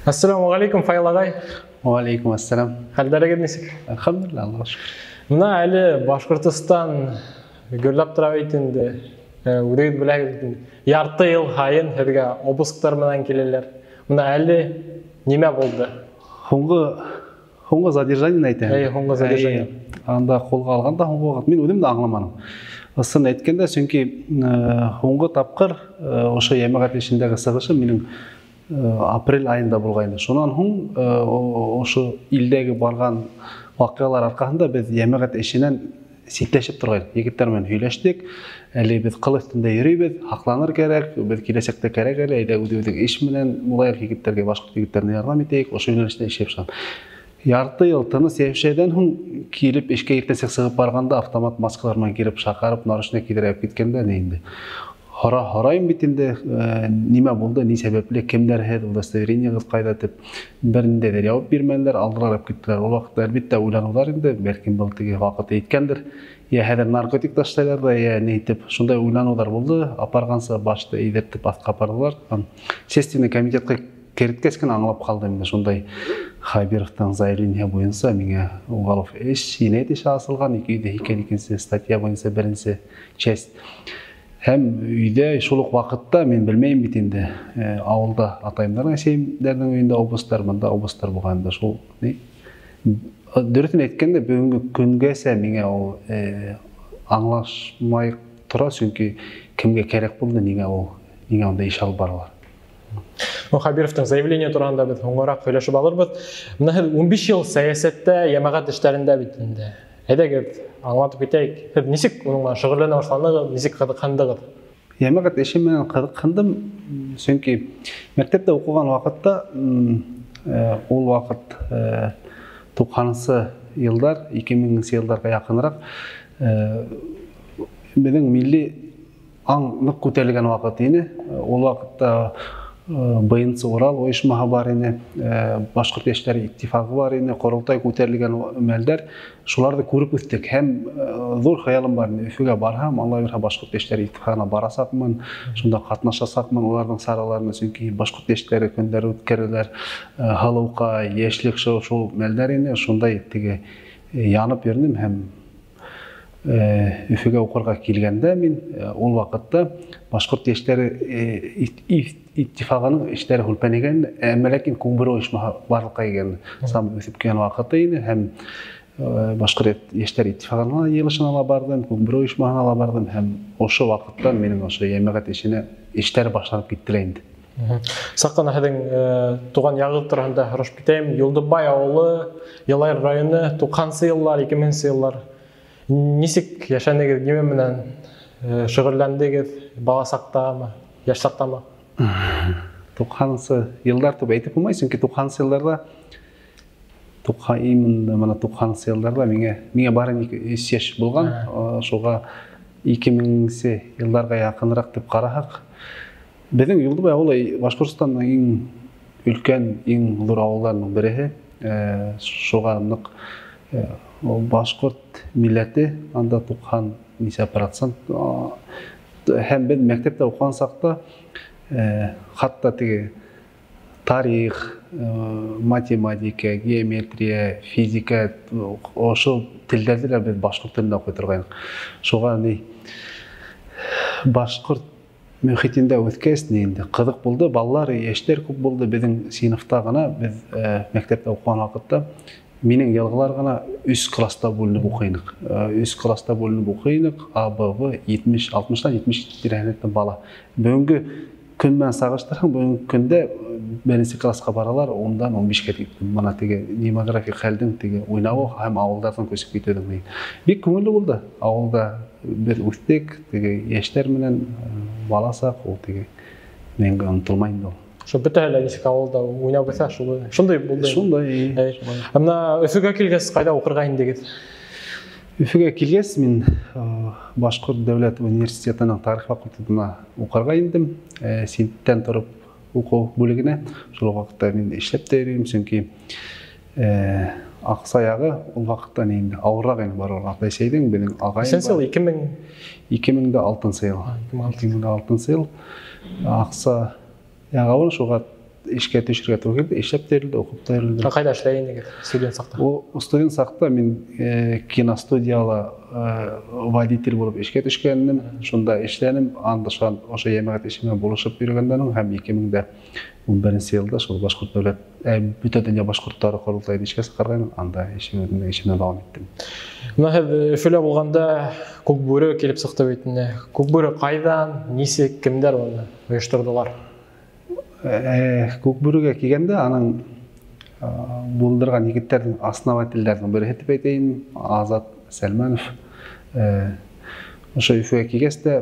Ассаламу алейкум, Фаил ағай. Уалейкум ассалам. Хәлдәрегеҙ нисек? Әлхәмдүлилләһ, Аллаға шөкөр. Бына әле Башҡортостан гөрләп тора бит инде. Үҙегеҙ беләһегеҙ бит инде. Ярты йыл һайын һеҙгә обысктар менән киләләр. Бына әле нимә булды? Һуңғы задержание әйтәм. Әй, һуңғы задержание. Әй, анда ҡулға алғанда һуңғы ваҡыт мин үҙем дә аңламаным. Ысын әйткәндә, сөнки һуңғы тапҡыр ошо йәмәғәт эшендәге сығышым минең апрель айында булғайны. Шунан һуң ошо илдәге барған ваҡиғалар арҡаһында беҙ йәмәғәт эшенән ситләшеп торғайныҡ. Егеттәр менән һөйләштек. Әле беҙ ҡыл өҫтөндә йөрөйбөҙ, һаҡланыр кәрәк, беҙ киләсәктә кәрәк әле, әйҙә үҙебеҙҙең эш менән булайыҡ, егеттәргә, башҡорт егеттәренә ярҙам итәйек, ошо йүнәлештә эшләп сығам. Ярты йыл тыныс йәшәүҙән һуң килеп эшкә иртәнсәк сығып барғанда автомат маскалар менән килеп шаҡарып, наручник кейҙереп киткәндә ни инде. Һорайым бит инде, нимә булды, ни сәбәпле, кемдәр һеҙ, удостоверениегеҙ ҡайҙа тип бер ниндәйҙер яуап бирмәнеләр, алдылар алып киттеләр. Ул ваҡытта әлбиттә уйланыуҙар инде, бәлкем был теге ваҡыт еткәндер. Йә хәҙер наркотик ташлайҙар ҙа, йә ни тип, шундай уйланыуҙар булды. Апарғанса башты эйҙертеп аҫҡа апарҙылар. Следственный комитетҡа керткәс кенә аңлап ҡалдым инде, шундай Хабировтың заявление буйынса миңә уголов эш, енәйәт эше асылған, ике йөҙ һикһән икенсе статья буйынса беренсе часть. Һәм өйҙә шул уҡ ваҡытта мин белмәйем бит инде, ауылда атайымдарҙың, әсәйемдәрҙең өйөндә обыстар, бында обыстар булған инде шул ни. Дөрөҫөн әйткәндә, бөгөнгө көнгәсә миңә ул аңлашмай тора, сөнки кемгә кәрәк булды, ниңә ул, ниңә унда эш алып баралар. Хабировтың заявление тураһында беҙ һуңғараҡ һөйләшеп алырбыҙ. Бына һеҙ 15 йыл сәйәсәттә, йәмәғәт эштәрендә бит инде. Әйҙәгеҙ, аңлатып китәйек. Һеҙ нисек уның менән шөғөлләнә башланығыҙ, нисек ҡыҙыҡһындығыҙ? Йәмәғәт эше менән ҡыҙыҡһындым, сөнки мәктәптә уҡыған ваҡытта, ул ваҡыт, туҡһанынсы йылдар, ике меңенсе йылдарға яҡыныраҡ, беҙҙең милли аң ныҡ күтәрелгән ваҡыт ине. Ул ваҡытта Быйынсы Урал ойошмаһы бар ине, Башҡорт йәштәре иттифағы бар ине, ҡоролтай күтәрелгән мәлдәр, шуларҙы күреп үҫтек. Һәм ҙур хыялым бар ине, Өфөгә барһам, Алла бирһә, Башҡорт йәштәре иттифағына барасаҡмын, шунда ҡатнашасаҡмын уларҙың сараларына, сөнки Башҡорт йәштәре көндәре үткәрәләр, һылыуҡа, йәшлек шул мәлдәр ине, шундай теге янып йөрөнөм һәм Өфөгә уҡырға килгәндә мин ул ваҡытта Башҡорт йәштәре иттифағының эштәре һүлпәнәгән, әммә ләкин Күкбүре ойошмаһы барлыҡҡа килгән, сам үҫеп килгән ваҡыты ине һәм Башҡорт йәштәр иттифағына йыйылышына ла барҙым, Күкбүре ойошмаһына ла барҙым һәм ошо ваҡыттан минең ошо йәмәғәт эшенә эштәр башланып китте лә инде. Саҡ ҡына һеҙҙең тыуған яғығыҙ тураһында һорашып китәйем. Юлдыбай ауылы, Йылайыр районы, туҡһансы йыллар, ике меңенсе йыллар. Нисек йәшәнегеҙ, нимә менән шөғөлләндегеҙ, бала саҡтамы, йәш саҡтамы? Туҡһансы йылдар тип әйтеп булмай, сөнки туҡһансы йылдарҙа, именно бына туҡһансы йылдарҙа миңә бары өс йәш булған, шуға ике меңенсе йылдарға яҡыныраҡ тип ҡараһаҡ, беҙҙең Юлдыбай ауылы Башҡортостандың иң өлкән, иң ҙур ауылдарының береһе, шуға ныҡ башҡорт милләте анда туҡһан нисә процент, һәм беҙ мәктәптә уҡыған саҡта, хатта теге тарих, математика, геометрия, физика, ошо телдәрҙе лә беҙ башҡорт телендә уҡый торғайныҡ. Шуға ни башҡорт мөхитендә үҫкәс ни инде ҡыҙыҡ булды, балалар, йәштәр күп булды. Беҙҙең синыфта ғына, беҙ мәктәптә уҡыған ваҡытта минең йылғылар ғына өс класста бүленеп уҡыйныҡ. Өс класста бүленеп уҡыйныҡ, А, Б, В, етмеш, алтмыштан етмеш тирәһенә бала. Бөгөнгө көн менән сағыштырһаң, бөгөнгө көндә беренсе классҡа баралар, ундан ун бишкә тиклем. Бына теге демографик хәлдең теге уйнауы һәм ауылдарҙан күсеп китеүҙең ни. Бик күңелле булды. Ауылда беҙ үҫтек, теге йәштәр менән бала саҡ, ул теге мәңге онотолмай инде ул. Шул бөтәһе лә нисек ауылда уйнап үҫә, шундай булды. Шундай. Әй. Ә бына Өфөгә килгәс ҡайҙа уҡырға индегеҙ? Өфөгә килгәс мин Башҡорт дәүләт университетының тарих факультетына уҡырға индем. Ситтән тороп уҡыу бүлегенә. Шул уҡ ваҡытта мин эшләп тә йөрөйөм, сөнки аҡса яғы ул ваҡытта ни инде ауырыраҡ ине барыуға. Атай-әсәйҙең, беҙҙең ағайым Нисәнсе бар. йыл? Ике мең? Ике мең дә алтынсы йыл. А, ике мең Ике мең дә алтынсы йыл. Аҡса яғы ауыр, шуға Эшкә төшөргә тура килде, эшләп тә йөрөлдө, уҡып та йөрөлдө. Ҡайҙа эшләй инегеҙ студент саҡта? Ул студент саҡта мин киностудияла водитель булып эшкә төшкәнем, шунда эшләнем, анда ошо йәмәғәт эше менән булышып йөрөгәндән һуң һәм 2011 йылда шул башҡорт дәүләт бөтә донъя башҡорттары ҡоролтайын эшкә сығарғайным, анда эшемде дауам иттем. Бына һеҙ Өфөлә булғанда Күкбүре килеп сыҡты бит инде. Күкбүре ҡайҙан, нисек, кемдәр уны ойошторҙолар? Күкбүрегә килгәндә аның булдырған егеттәрҙең основательдәрҙең береһе тип әйтәйем, Азат Сәлмәнов. Ошо Өфөгә килгәс тә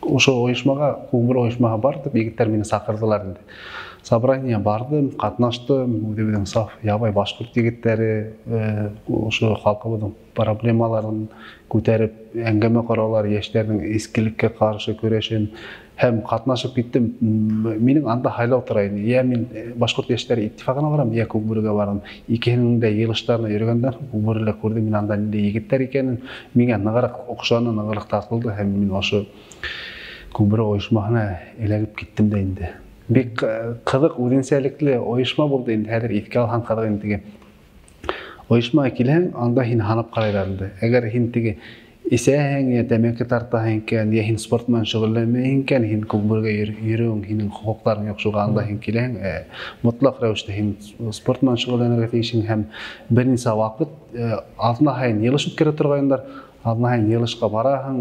ошо ойошмаға, Күкбүре ойошмаға бардым, егеттәр мине саҡырҙылар инде. Собрание барҙым, ҡатнаштым, үҙебеҙҙең саф ябай башҡорт егеттәре ошо халҡыбыҙҙың проблемаларын күтәреп әңгәмә ҡоралар, йәштәрҙең иҫкелеккә ҡаршы көрәшен һәм ҡатнашып киттем. Минең анда һайлау тора ине. Йә мин башҡорт йәштәре иттифағына барам, йә Күкбүрегә барам. Икеһенең дә йыйылыштарына йөрөгәндән һуң Күкбүрелә күрҙем мин анда ниндәй егеттәр икәнен. Миңә нығыраҡ оҡшаны, нығыраҡ тартылды һәм мин ошо Күкбүре ойошмаһына эләгеп киттем дә инде. Бик ҡыҙыҡ, үҙенсәлекле ойошма булды инде. Хәҙер иҫкә алһаң ҡыҙыҡ инде теге. Ойошмаға килһәң, анда һин һанап ҡарайҙар инде. Әгәр һин теге эсәһең, йә тәмәке тартаһың икән, йә һин спорт менән шөғөлләнмәйһең икән, һин Күкбүрегә йөрөүең, һинең хоҡуҡтарың юҡ, шуға анда һин киләһең, мотлаҡ рәүештә һин спорт менән шөғөлләнергә тейешһең һәм бер нисә ваҡыт аҙна һайын йыйылыш үткәрә торғайнылар. Аҙна һайын йыйылышҡа бараһың,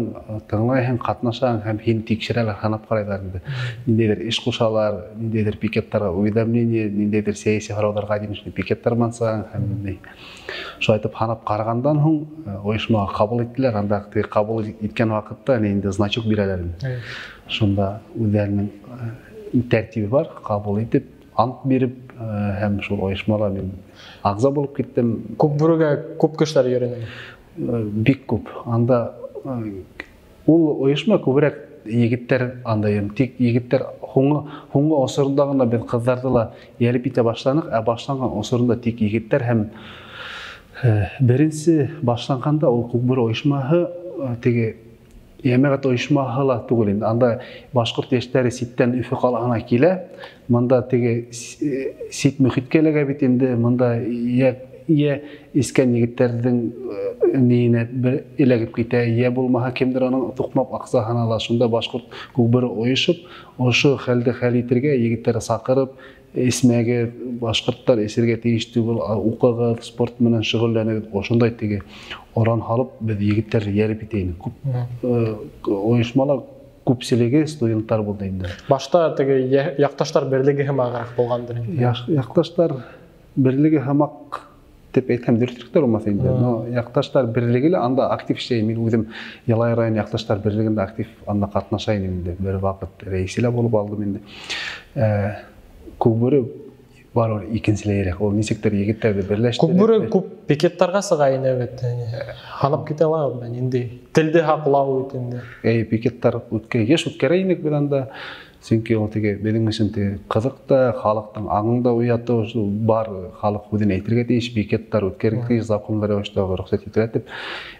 тыңлайһың, ҡатнашаһың һәм һин тикшерәләр, һанап ҡарайҙар инде. Ниндәйҙер эш ҡушалар, ниндәйҙер пикеттарға уведомление, ниндәйҙер сәйәси һорауҙарға тип шундай пикеттар менән сығаһың һәм ниндәй. Шулай итеп һанап ҡарағандан һуң ойошмаға ҡабул иттеләр. Анда теге ҡабул иткән ваҡытта инде значок бирәләр инде. Шунда үҙҙәренең тәртибе бар, ҡабул итеп, ант биреп һәм шул ойошмала мин ағза булып киттем. Күкбүрегә күп кешеләр йөрөнө? Бик күп. Анда ул ойошма күберәк егеттәр анда йөрөнө. Тик егеттәр һуңғы осорында ғына беҙ ҡыҙҙарҙы ла йәлеп итә башланыҡ, ә башланған осорында тик егеттәр һәм беренсе башланғанда ул Күкбүре ойошмаһы теге йәмәғәт ойошмаһы ла түгел инде. Анда башҡорт йәштәре ситтән Өфө ҡалаһына килә. Мында теге сит мөхиткә эләгә бит инде. Мында йә эскән егеттәрҙең ниенә бер эләгеп китә, йә булмаһа кемдер аның туҡмап аҡсаһын ала. Шунда башҡорт Күкбүре ойошоп, ошо хәлде хәл итергә егеттәрҙе саҡырып, эсмәгеҙ, башҡорттар эсергә тейеш түгел, уҡығыҙ, спорт менән шөғөлләнегеҙ. Ошондай теге оран һалып беҙ егеттәрҙе йәлеп итә инек. Күп ойошмалар күпселеге студенттар булды инде. Башта теге яҡташтар берлеге һымағыраҡ булғандыр инде. Яҡташтар берлеге һымаҡ тип әйтһәм дөрөҫлөк тә булмаҫ инде. Но яҡташтар берлеге лә анда актив эшләйем. Мин үҙем Ялай район яҡташтар берлегендә актив анда ҡатнаша инем инде. Бер ваҡыт рәйесе лә булып алдым инде. Күкбүре барыбер икенселәйерәк. Ул нисектер егеттәрҙе берләштереп. Күкбүре күп пикеттарға сыға ине бит. Һанап китә алабыҙ ниндәй телде һаҡлау бит инде. Әй, пикеттар үткә, йыш үткәрә инек беҙ анда. Сөнки ул теге беҙҙең өсөн теге ҡыҙыҡ та, халыҡтың аңын да уятыу, шул бар халыҡ үҙен әйтергә тейеш, пикеттар үткәрергә тейеш, законлы рәүештә рөхсәт ителә тип.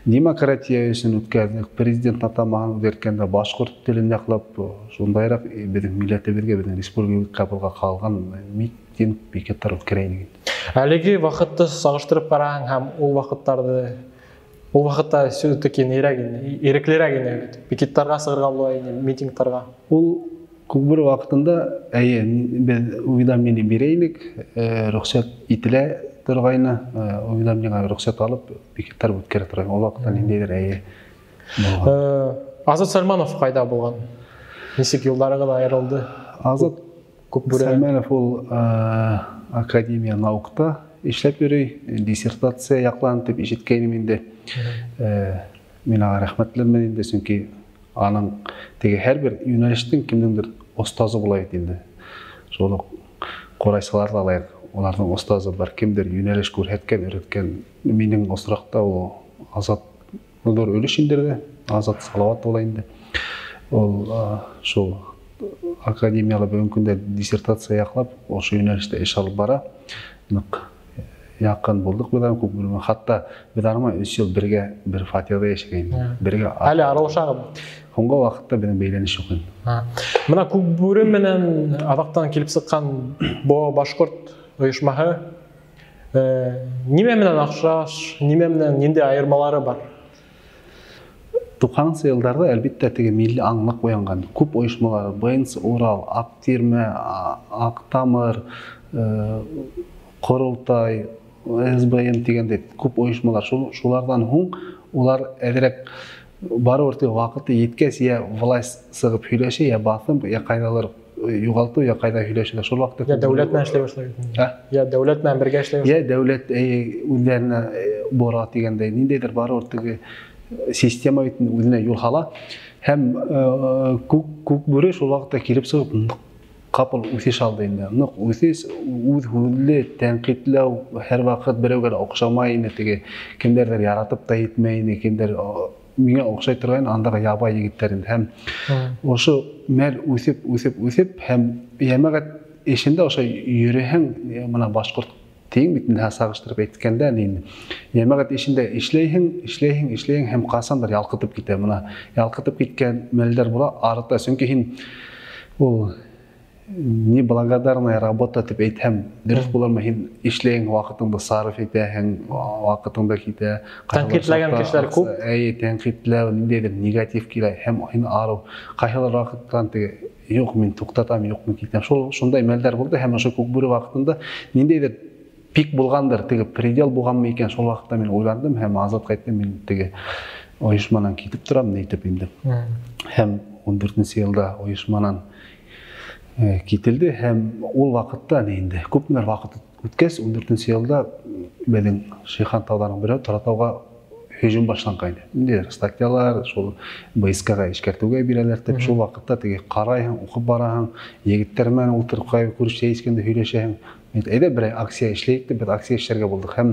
Демократия өсөн үткәрҙек, президент атамаһын үҙгәрткәндә башҡорт телен яҡлап, шундайыраҡ беҙҙең милләтебеҙгә, беҙҙең республикаға булға ҡалған митинг, пикеттар үткәрә инек. Әлеге ваҡытты сағыштырып ҡараһаң һәм ул ваҡыттарҙы, ул ваҡытта все-таки нейрәк ине, иреклерәк ине бит. Пикеттарға сығырға була ине, митингтарға. Ул Күкбүре ваҡытында, әйе, беҙ уведомление бирә инек, рөхсәт ителә торғайны, уведомлениеға рөхсәт алып, пикеттар үткәрә торғайны. Ул ваҡытта ниндәйҙер, әйе, булған. Азат Сәлмәнов ҡайҙа булған? Нисек юлдарығыҙ айырылды? Азат Сәлмәнов ул Академия наукта эшләп йөрөй, диссертация яҡланы тип ишеткәйнем инде. Мин аңа рәхмәтлемен инде, сөнки аның теге һәр бер йүнәлештең кемдеңдер остазы була бит инде. Шул уҡ ҡурайсыларҙы алайыҡ, уларҙың остазы бар, кемдер йүнәлеш күрһәткән, өйрәткән. Минең осраҡта ул Азат ҙур өлөш индерҙе, Азат Салауат була инде. Ул шул академияла бөгөнгө көндә диссертация яҡлап, ошо йүнәлештә эш алып бара. Ныҡ Яҡын булдыҡ беҙ Күкбүре. Хатта беҙ арма 3 йыл бергә бер фатирҙа йәшәгәйнек. Бергә. Әле аралашағыҙ? Һуңғы ваҡытта беҙҙең бәйләнеш юҡ инде. Бына Күкбүре менән аҙаҡтан килеп сыҡҡан башҡорт ойошмаһы нимә менән оҡшаш, нимә менән ниндәй айырмалары бар? 90-нсы йылдарҙа әлбиттә теге милли аңлыҡ уянған. Күп ойошмалар, БНС Урал, Аҡ Тирмә, Аҡ Тамыр, Ҡоролтай, СБМ тигәндәй күп ойошмалар. Шуларҙан һуң улар әҙерәк барыбер теге ваҡыты еткәс, йә власть сығып һөйләшә, йә баҫым, йә ҡайҙалыр юғалтыу, йә ҡайҙа һөйләшәләр. Шул ваҡытта йә дәүләт менән эшләй башлай. Йә дәүләт менән бергә эшләй башлай. Йә дәүләт үҙҙәренә бора тигәндәй, ниндәйҙер барыбер теге система бит үҙенә юл һала. Һәм Күкбүре шул ваҡытта килеп сығып ныҡ ҡапыл үҫеш алды инде. Ныҡ үҫеш, үҙ һүҙле, тәнҡитләү һәр ваҡыт берәүгә лә оҡшамай ине, теге кемдәрҙер яратып та етмәй ине, кемдер миңә оҡшай торғайны, андағы ябай егеттәр инде. Һәм ошо мәл үҫеп, үҫеп, үҫеп, һәм йәмәғәт эшендә ошо йөрөһәң, бына башҡорт тиң бит инде, сағыштырып әйткәндә инде. Йәмәғәт эшендә эшләйһең, эшләйһең, эшләйһең һәм ҡасандыр ялҡытып китә. Бына ялҡытып киткән мәлдәр була, арыта. Сөнки һин ул неблагодарная работа тип әйтһәм, дөрөҫ булырмы? Һин эшләйһең, ваҡытыңды сарыф итәһең, ваҡытыңды китә. Тәнҡитләгән кешеләр күп. Эйе, тәнҡитләү, ниндәйҙер негатив килә, һәм һин арыу. Ҡайһылыр ваҡыттан теге, юҡ, мин туҡтатам, юҡ, мин китәм. Шундай мәлдәр булды, һәм ошо Күкбүре ваҡытында ниндәйҙер пик булғандыр, теге предел булғанмы икән, шул ваҡытта мин уйландым һәм Азатҡа әйттем, мин теге ойошманан китеп торам, ни итеп инде. Һәм 14-нсе йылда ойошманан кителде, һәм ул ваҡытта ни инде, күпмелер ваҡыт үткәс, 14-нсе йылда беҙҙең Шейхан тауҙарының берәү Торатауға һөжүм башланғайны. Ниндәйҙер статьялар, шул БСК-ға эшкәртеүгә бирәләр тип, шул ваҡытта теге ҡарайһың, уҡып бараһың, егеттәр менән ултырып ҡайҙа күреш сәй эскәндә һөйләшәһең. Әйҙә берәй акция эшләйек тип, беҙ акция эшләргә булдыҡ. Һәм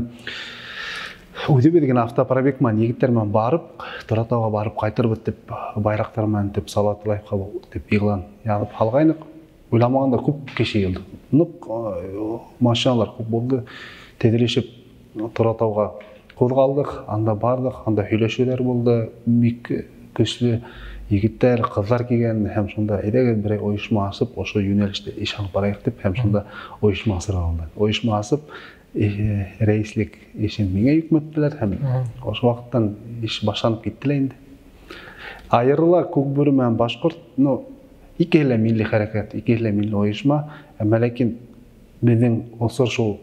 үҙебеҙ генә автопробег менән егеттәр менән барып, Торатауға барып ҡайтырбыҙ тип, байраҡтар менән тип, Салауат Юлаевҡа тип иғлан яҙып һалғайныҡ. Уйламағанда күп кеше килде. Ныҡ машиналар күп булды. Теҙелешеп Торатауға ҡуҙғалдыҡ, анда барҙыҡ, анда һөйләшеүҙәр булды. Бик көслө егеттәр, ҡыҙҙар килгән һәм шунда әйҙәгеҙ берәй ойошма асып, ошо йүнәлештә эш алып барайыҡ тип, һәм шунда ойошма асырға булдыҡ. Ойошма асып, рәислек эшен миңә йөкмәттеләр һәм ошо ваҡыттан эш башланып китте лә инде. Айырыла Күкбүре менән башҡорт, ну, икеһе лә милли хәрәкәт, икеһе лә милли ойошма, әммә ләкин беҙҙең осор шул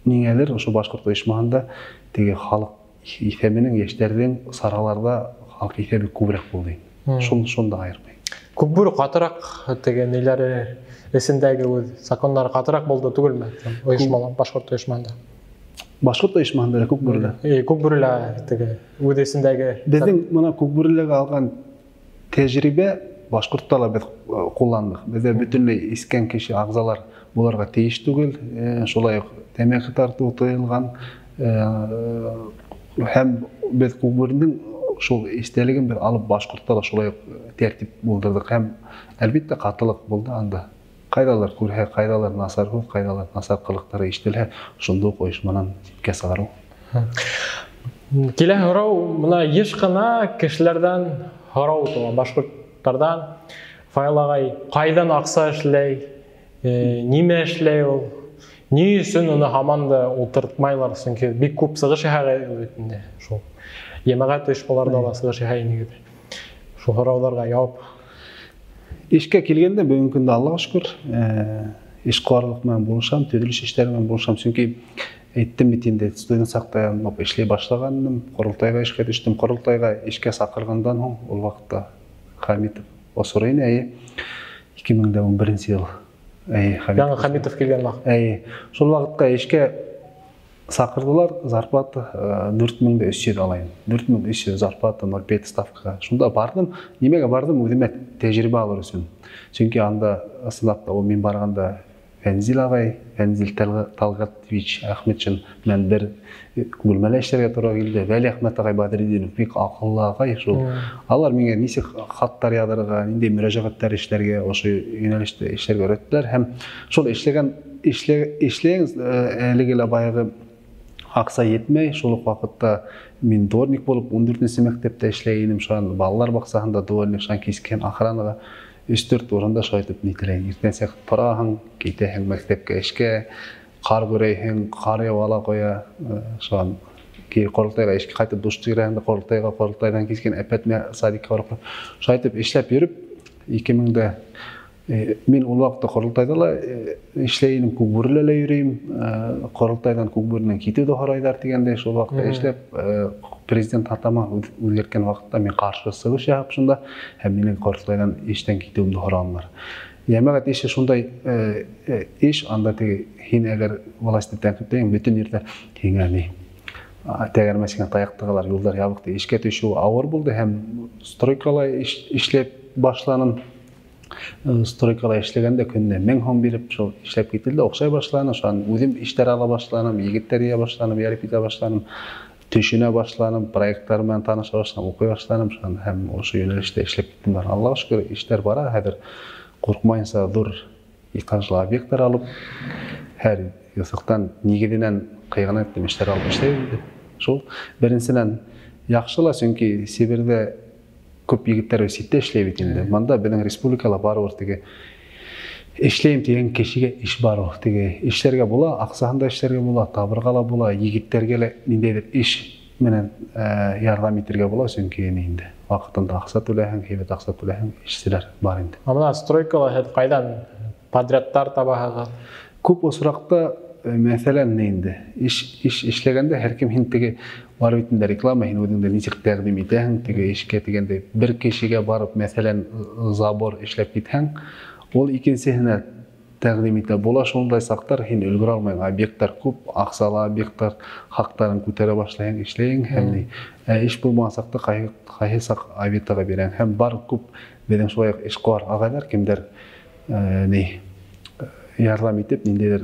ниңәлер ошо башҡорт ойошмаһында теге халыҡ иҫәбенең, йәштәрҙең сараларҙа халыҡ иҫәбе күберәк булды. Шунда айырмай. Күкбүре ҡатыраҡ теге ниләре эсендәге үҙ закондары ҡатыраҡ булды түгелме? Ойошмала, башҡорт ойошмаһында. Башҡорт ойошмаһында ла Күкбүрелә. Күкбүрелә теге үҙ эсендәге. Беҙҙең бына Күкбүреләгә алған тәжрибә башҡортта ла беҙ ҡулландыҡ. Беҙҙә бөтөнләй искән кеше ағзалар булырға тейеш түгел. Шулай уҡ тәмәке тартыу тыйылған. Һәм беҙ Күкбүренең шул иҫтәлеген беҙ алып башҡортта ла шулай уҡ тәртип булдырҙыҡ. Һәм әлбиттә ҡатылыҡ булды анда. Ҡайҙалыр күрһә, ҡайҙалыр насар һүҙ, ҡайҙалыр насар ҡылыҡтары ишетелһә, шунда уҡ ойошманан ситкә сығарыу. Килә һорау, бына йыш ҡына кешеләрҙән һорау тыуа, башҡорттарҙан. Фаил ағай, ҡайҙан аҡса эшләй, нимә эшләй ул? Ни өсөн уны һаман да ултыртмайлар? Сөнки бик күп сығыш яһай бит инде шул. Йәмәғәт ойошмаларҙа ла сығыш яһай инегеҙ. Шул һорауҙарға яуап. Эшкә килгәндә бөгөнгө көндә Аллаға шөкөр, эшҡыуарлыҡ менән булышам, төҙөлөш эштәре менән булышам. Сөнки әйттем бит инде, студент саҡта эшләй башлағаным, ҡоролтайға эшкә төштөм. Ҡоролтайға эшкә саҡырғандан һуң ул ваҡытта Хәмитов осор ине, әйе, 2011 йыл. Әйе, Хәмитов. Яңы Хәмитов килгән ваҡыт. Әйе, шул ваҡытҡа эшкә саҡырҙылар, зарплата 4300 алайым. 4300 зарплата, 0,5 ставкаға. Шунда барҙым. Нимәгә барҙым? Үҙемә тәжрибә алыр өсөн. Сөнки анда ысынлап та ул мин барғанда Фәнзил ағай, Фәнзил Талғатович Әхмәтшин менән бер бүлмәлә эшләргә тура килде. Вәли Әхмәт ағай Бәдретдинов бик аҡыллы ағай шул. Алар миңә нисек хаттар яҙырға, ниндәй мөрәжәғәттәр эшләргә, ошо йүнәлештә эшләргә өйрәттеләр. Һәм шул эшләгән, эшләгән, әлеге лә баяғы Аҡса етмәй, шул уҡ ваҡытта мин дворник булып 14-нсе мәктәптә эшләй инем, шунан балалар баҡсаһында дворник, шунан кискен охранаға 3-4 урында шулай итеп нителәйем. Иртәнсәк тораһың, китәһең мәктәпкә эшкә, ҡар көрәйһең, ҡар яуа ла ҡуя, шунан ҡоролтайға эшкә ҡайтып душ керәһең дә ҡоролтайға, ҡоролтайҙан кискен әпәт садикка барып, шулай итеп эшләп йөрөп 2000 дә мин ул ваҡытта ҡоролтайҙа ла эшләй инем, Күкбүрелә лә йөрөйөм, ҡоролтайҙан Күкбүренән китеүҙе һорайҙар тигәндәй, шул ваҡытта эшләп президент атама үҙгәрткән ваҡытта мин ҡаршы сығыш яһап шунда һәм минең ҡоролтайҙан эштән китеүемде һоранылар. Йәмәғәт эше шундай эш, анда теге һин әгәр властьты тәнҡитләйһең, бөтөн ерҙә һиңә ни тәгәрмәсеңә таяҡ тығалар, юлдар ябыҡ. Эшкә төшөү ауыр булды һәм стройкала эшләп башланым. Стройкала эшләгәндә көнөнә 1000 һум биреп шул эшләп кителде, оҡшай башланы, шунан үҙем эштәр ала башланым, егеттәр йыя башланым, ярып итә башланым, төшөнә башланым, проекттар менән таныша башланым, уҡый башланым, шунан һәм ошо йүнәлештә эшләп киттем. Аллаға шөкөр, эштәр бара, хәҙер ҡурҡмайынса ҙур этажлы объекттар алып, һәр юҫыҡтан нигеҙенән ҡыйғына тиклем эштәр алып эшләйбеҙ инде. Шул беренсенән яҡшы ла, сөнки Сибирҙә күп егеттәр ситтә эшләй бит инде. Бында беҙҙең республикала барыбер теге эшләйем тигән кешегә эш бар ул. Теге эшләргә була, аҡсаһын да эшләргә була, табырға ла була, егеттәргә лә ниндәйҙер эш менән ярҙам итергә була, сөнки инде ваҡытында аҡса түләһәң, һәйбәт аҡса түләһәң, эшселәр бар инде. Ә бына стройкала һеҙ ҡайҙан подрядтар табаһығыҙ? Күп осраҡта, мәҫәлән, ни инде, эш эшләгәндә һәр кем һин теге бар бит инде реклама, һин үҙеңде нисек тәҡдим итәһең, теге эшкә тигәндә бер кешегә барып, мәҫәлән, забор эшләп китһәң, ул икенсеһенә тәҡдим итә була. Шундай саҡтар һин өлгөрә алмайһың, объекттар күп, аҡсалы объекттар, хаҡтарын күтәрә башлайһың, эшләйһең һәм ни. Эш булмаған саҡта ҡайһы саҡ Авитоға бирәһең. Һәм бар күп беҙҙең шулай уҡ эшҡыуар ағайҙар, кемдәр ни ярҙам итеп, ниндәйҙер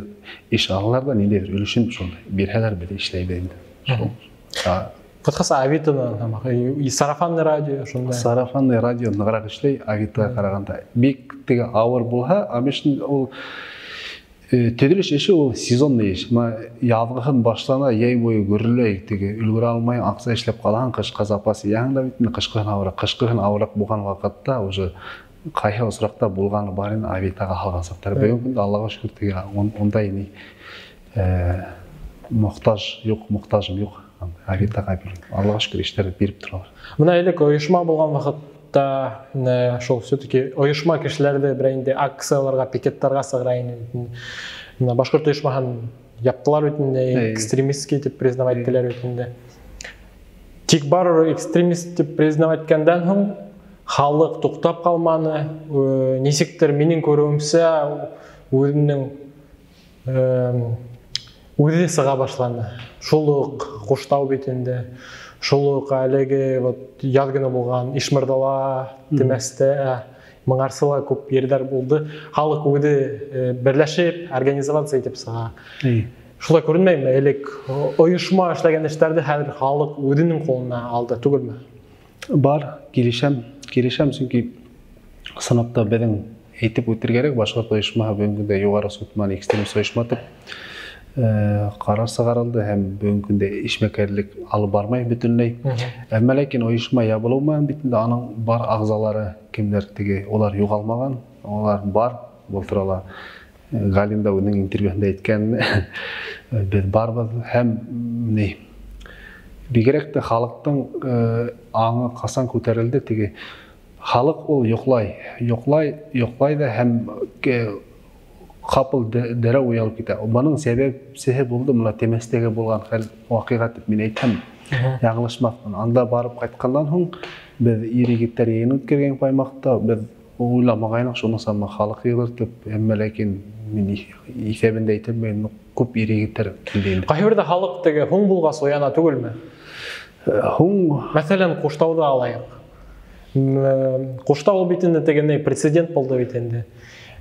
эш алалар ҙа, ниндәйҙер өлөшөн шул бирһәләр, беҙ эшләйбеҙ инде. Шул. Ҡыҫҡаса Авитоны и сарафанный радио шундай. Сарафанный радио нығыраҡ эшләй Авитоға ҡарағанда. Бик теге ауыр булһа, обычно ул төҙөлөш эше ул сезонный эш. Бына яҙғыһын башлана, йәй буйы гөрләй, теге өлгөрә алмай, аҡса эшләп ҡалаһың, ҡышҡа запас йыяһың да бит инде, ҡышҡыһын ауыраҡ. Ҡышҡыһын ауыраҡ булған ваҡытта уже ҡайһы осраҡта булғаны бар инде Авитоға һалған саҡтар. Бөгөнгө көндә Аллаға шөкөр, теге ундай ни мохтаж юҡ, мохтажым юҡ. Авитоға биреп, Аллаға шөкөр, эштәр биреп торалар. Бына элек ойошма булған ваҡытта, шул все-таки ойошма кешеләрҙе берәй инде акцияларға, пикеттарға сығара ине. Бына башҡорт ойошмаһын яптылар бит инде, экстремистский тип признавать иттеләр бит инде. Тик барыбер экстремист тип признавать иткәндән һуң халыҡ туҡтап ҡалманы. Нисектер минең күреүемсә, үҙенең үҙе сыға башланы. Шул уҡ Ҡуштау бит инде, шул уҡ әлеге вот яҙ көнө булған Ишмырҙала, Темәстә, мыңарсы ла күп ерҙәр булды. Халыҡ үҙе берләшеп, организоваться итеп сыға. Шулай күренмәйме? Элек ойошма эшләгән эштәрҙе хәҙер халыҡ үҙенең ҡулына алды, түгелме? Бар, килешәм, килешәм, сөнки ысынлап та беҙҙең әйтеп үтергә кәрәк, башҡорт ойошмаһы бөгөнгө көндә юғары суд менән экстремист ойошма тип ҡарар сығарылды һәм бөгөнгө көндә эшмәкәрлек алып бармай бөтөнләй. Әммә ләкин ойошма ябылыу менән бит инде аның бар ағзалары кемдәр теге, улар юғалмаған, улар бар. Был турала Галин да үҙенең интервьюһында әйткән, беҙ барбыҙ һәм ни бигерәк тә халыҡтың аңы ҡасан күтәрелде, теге халыҡ ул йоҡлай, йоҡлай, йоҡлай ҙа һәм ҡапыл дәрәү уялып китә. Бының сәбәпсеһе булды бына Темәстәге булған хәл, ваҡиға тип мин әйтһәм, яңылышмаҫмын. Анда барып ҡайтҡандан һуң беҙ ир егеттәр йыйын үткәргән аймаҡта беҙ уйламағайныҡ шуны сама халыҡ йыйылыр тип, әммә ләкин мин иҫәбендә әйтәм, күп ир егеттәр килде инде. Ҡайһы берҙә халыҡ теге һуң булғас уяна түгелме? Һуң. Мәҫәлән, Ҡуштауҙы алайыҡ. Ҡуштау бит инде теге ни прецедент булды бит инде.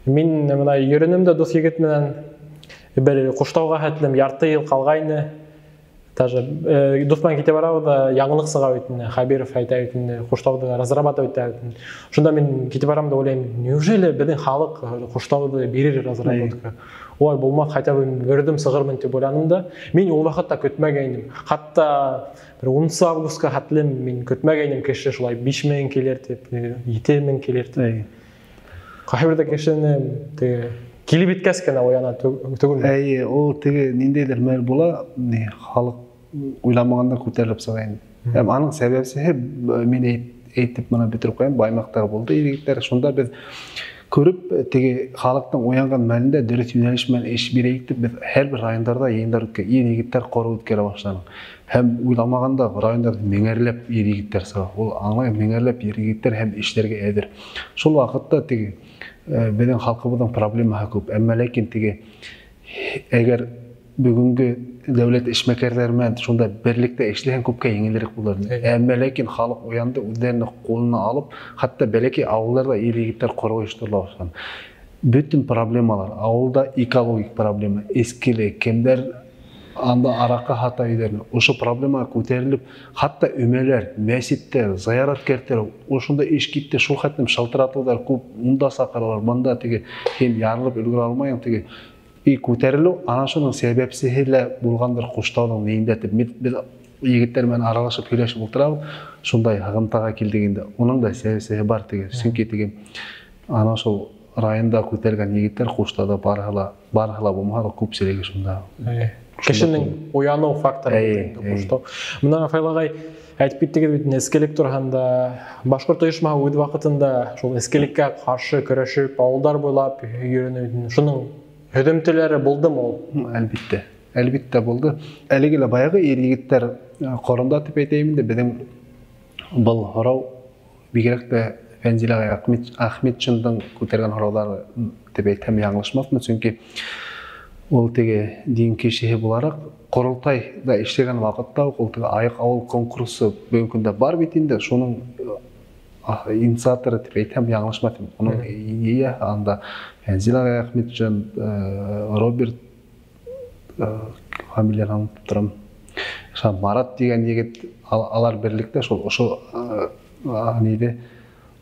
Мин бына йөрөнөм дә дуҫ егет менән бер Ҡуштауға хәтлем ярты йыл ҡалғайны. Даже дуҫ менән китә барабыҙ да яңылыҡ сыға бит инде, Хәбиров әйтә бит инде, Ҡуштауҙы разрабатывать итә бит инде. Шунда мин китеп барам да уйлайым, неужели беҙҙең халыҡ Ҡуштауҙы бирер разработка? Улай булмаҫ, хотя бы берҙем сығырмын тип уйланым да. Мин ул ваҡытта көтмәгәйнем. Хатта бер 10 августҡа хәтлем мин көтмәгәйнем кеше шулай 5000 килер тип, 7000 килер тип. Ҡайһы берҙә кешене теге килеп еткәс кенә уяна түгелме? Эйе, ул теге ниндәйҙер мәл була, ни халыҡ уйламағанда күтәрелеп сыға инде. Һәм аның сәбәпсеһе мин әйтеп бына бөтөрөп ҡуям, Баймаҡтағы булды егеттәр. Шунда беҙ күреп теге халыҡтың уянған мәлендә дөрөҫ йүнәлеш менән эш бирәйек тип беҙ һәр бер райондарҙа йыйындар үткәреп, ир егеттәр ҡороу үткәрә башланыҡ. Һәм уйламағанда райондарҙа меңәрләп ир егеттәр сыға. Ул аңлай, меңәрләп ир егеттәр һәм эшләргә әҙер. Шул ваҡытта теге беҙҙең халҡыбыҙҙың проблемаһы күп. Әммә ләкин теге әгәр бөгөнгө дәүләт эшмәкәрҙәре менән шунда берлектә эшләһәң күпкә еңелерәк булыр. Әммә ләкин халыҡ уянды, үҙҙәрен ҡулына алып, хатта бәләкәй ауылдарҙа ир егеттәр ҡороу ойошторола башланы. Бөтөн проблемалар, ауылда экологик проблема, эскелек, кемдәр анда араҡы һата өйҙәренә, ошо проблема күтәрелеп, хатта өмәләр, мәсеттәр, зыярат кәртәләр, ошонда эш китте, шул хәтлем шылтыратыуҙар күп, унда саҡыралар, бында теге һин ярылып өлгөрә алмайһың, теге и күтәрелеү ана шуның сәбәпсеһе лә булғандыр Ҡуштауҙың ниендә тип беҙ егеттәр менән аралашып һөйләшеп ултырабыҙ, шундай һығымтаға килдек инде. Уның да сәбәпсеһе бар теге, сөнки теге ана шул районда күтәргән егеттәр Ҡуштауҙа барыһы ла булмаһа ла күпселеге шунда. Кешенең уяныу факторы Ҡуштау. Бына Фаил ағай әйтеп киттегеҙ бит, эскелек тураһында. Башҡорт ойошмаһы үҙ ваҡытында шул эскелеккә ҡаршы көрәшеп, ауылдар буйлап йөрөнө. Шуның һөҙөмтәләре булдымы ул? Әлбиттә, әлбиттә булды. Әлеге лә баяғы ир егеттәр ҡоронда тип әйтәйем инде, беҙҙең был һорау бигерәк тә Фәнзил ағай Ахметшиндың күтәргән һорауҙары тип әйтһәм яңылышмаҫмын, сөнки ул теге дин кешеһе булараҡ ҡоролтайҙа эшләгән ваҡытта уҡ ул теге айыҡ ауыл конкурсы бөгөнгө көндә бар бит инде, шуның инициаторы тип әйтһәм яңылышмаҫ. Уның идеяһы анда Фәнзил ағай Ахметшин, Роберт, фамилияһын онотоп торам, Марат тигән егет, алар берлектә шул ошо ниҙе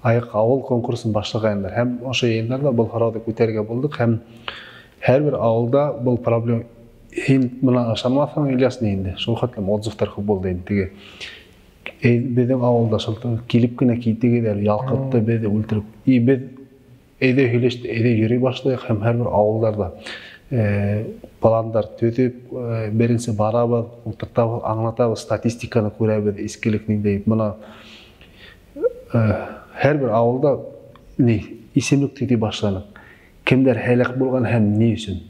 айыҡ ауыл конкурсын башлағайнылар. Һәм ошо йыйындарҙа был һорауҙы күтәрергә булдыҡ, һәм һәр бер ауылда был проблема. Һин бына ышанмаҫһың, Ильяс, ни инде, шул хәтлем отзывтар күп булды инде. Теге беҙҙең ауылда шул килеп кенә китегеҙ әле, ялҡытты беҙҙе үлтереп. И беҙ әйҙә һөйләштек, әйҙә йөрөй башлайыҡ, һәм һәр бер ауылдарҙа пландар төҙөп, беренсе барабыҙ, ултыртабыҙ, аңлатабыҙ, статистиканы күрәбеҙ, эскелек ниндәй. Бына һәр бер ауылда ни исемлек төҙөй башланыҡ. Кемдәр һәләк булған һәм ни өсөн.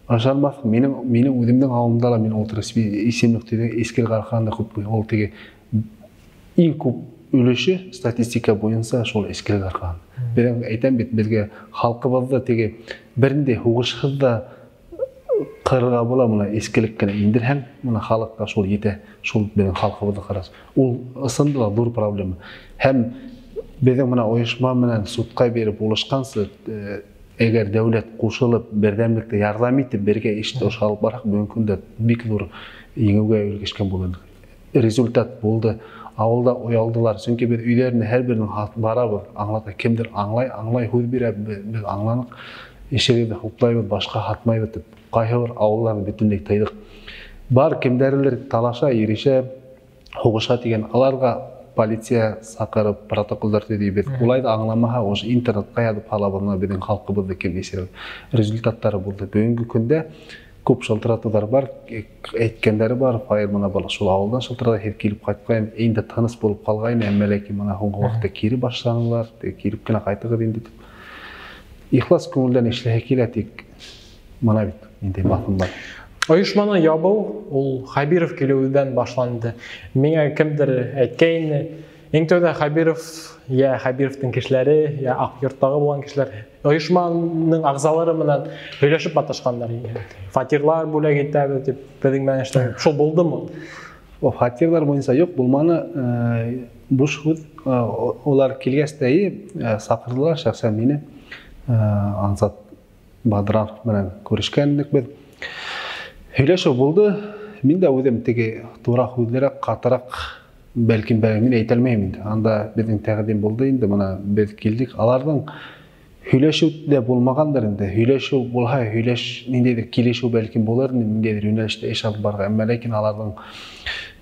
Ышанмаҫ, минең үҙемдең ауылымда ла мин ултырып исемлек төҙөй, эскелек арҡаһында күп ул теге иң күп өлөшө статистика буйынса шул эскелек арҡаһында. Беҙҙең әйтәм бит, беҙгә халҡыбыҙҙы теге бер ниндәй һуғышһыҙ ҙа ҡырырға була, бына эскелек кенә индерһәң, бына халыҡҡа шул етә, шул беҙҙең халҡыбыҙҙы ҡарас. Ул ысынды ла ҙур проблема. Һәм беҙҙең бына ойошма менән судҡа биреп булышҡансы, әгәр дәүләт ҡушылып, берҙәмлектә ярҙам итеп, бергә эште ошо алып барһаҡ, бөгөнгө көндә бик ҙур еңеүгә өлгәшкән булыр инек. Результат булды. Ауылда оялдылар, сөнки беҙ өйҙәренә һәр беренең барабыҙ, аңлата, кемдер аңлай, аңлай һүҙ бирә, беҙ аңланыҡ, ишегеҙҙе хуплайбыҙ, башҡа һатмайбыҙ тип. Ҡайһы бер ауылдарҙы бөтөнләй тыйҙыҡ. Бар кемдәрелер талаша, ирешә, һуғыша тигән, аларға полиция саҡырып протоколдар төҙөйбөҙ. Улай ҙа аңламаһа, ошо интернетҡа яҙып һалабыҙ, бына беҙҙең халҡыбыҙҙы кем иҫерә. Результаттары булды. Бөгөнгө көндә күп шылтыратыуҙар бар, әйткәндәре бар. Фаил бына был шул ауылдан шылтырата, һеҙ килеп ҡайтҡайн, инде тыныс булып ҡалғайны, әммә ләкин бына һуңғы ваҡытта кире башланылар, килеп кенә ҡайтығыҙ инде тип. Ихлас күңелдән эшләһе килә, тик бына бит ниндәй баҫым бар. Ойошманы ябыу ул Хәбиров килеүҙән башланды. Миңә кемдер әйткәйне, иң тәүҙә Хәбиров, йә Хәбировтың кешеләре, йә Аҡ йорттағы булған кешеләр ойошманың ағзалары менән һөйләшеп маташҡандар. Фатирлар бүләк итәбеҙ тип беҙҙең менән эшләп. Шул булдымы? О, фатирлар буйынса юҡ, булманы. Буш һүҙ. Улар килгәс тә саҡырҙылар шәхсән мине. Ансат Бадранов менән күрешкән инек беҙ. Һөйләшеү булды. Мин дә үҙем теге тура һүҙлерәк, ҡатыраҡ, бәлкем, мин әйтә алмайым инде. Анда беҙҙең тәҡдим булды инде, бына беҙ килдек. Аларҙың Һөйләшеү ҙә булмағандыр инде. Һөйләшеү булһа, ниндәйҙер килешеү бәлкем булыр, ниндәйҙер йүнәлештә эш алып барырға. Әммә ләкин аларҙың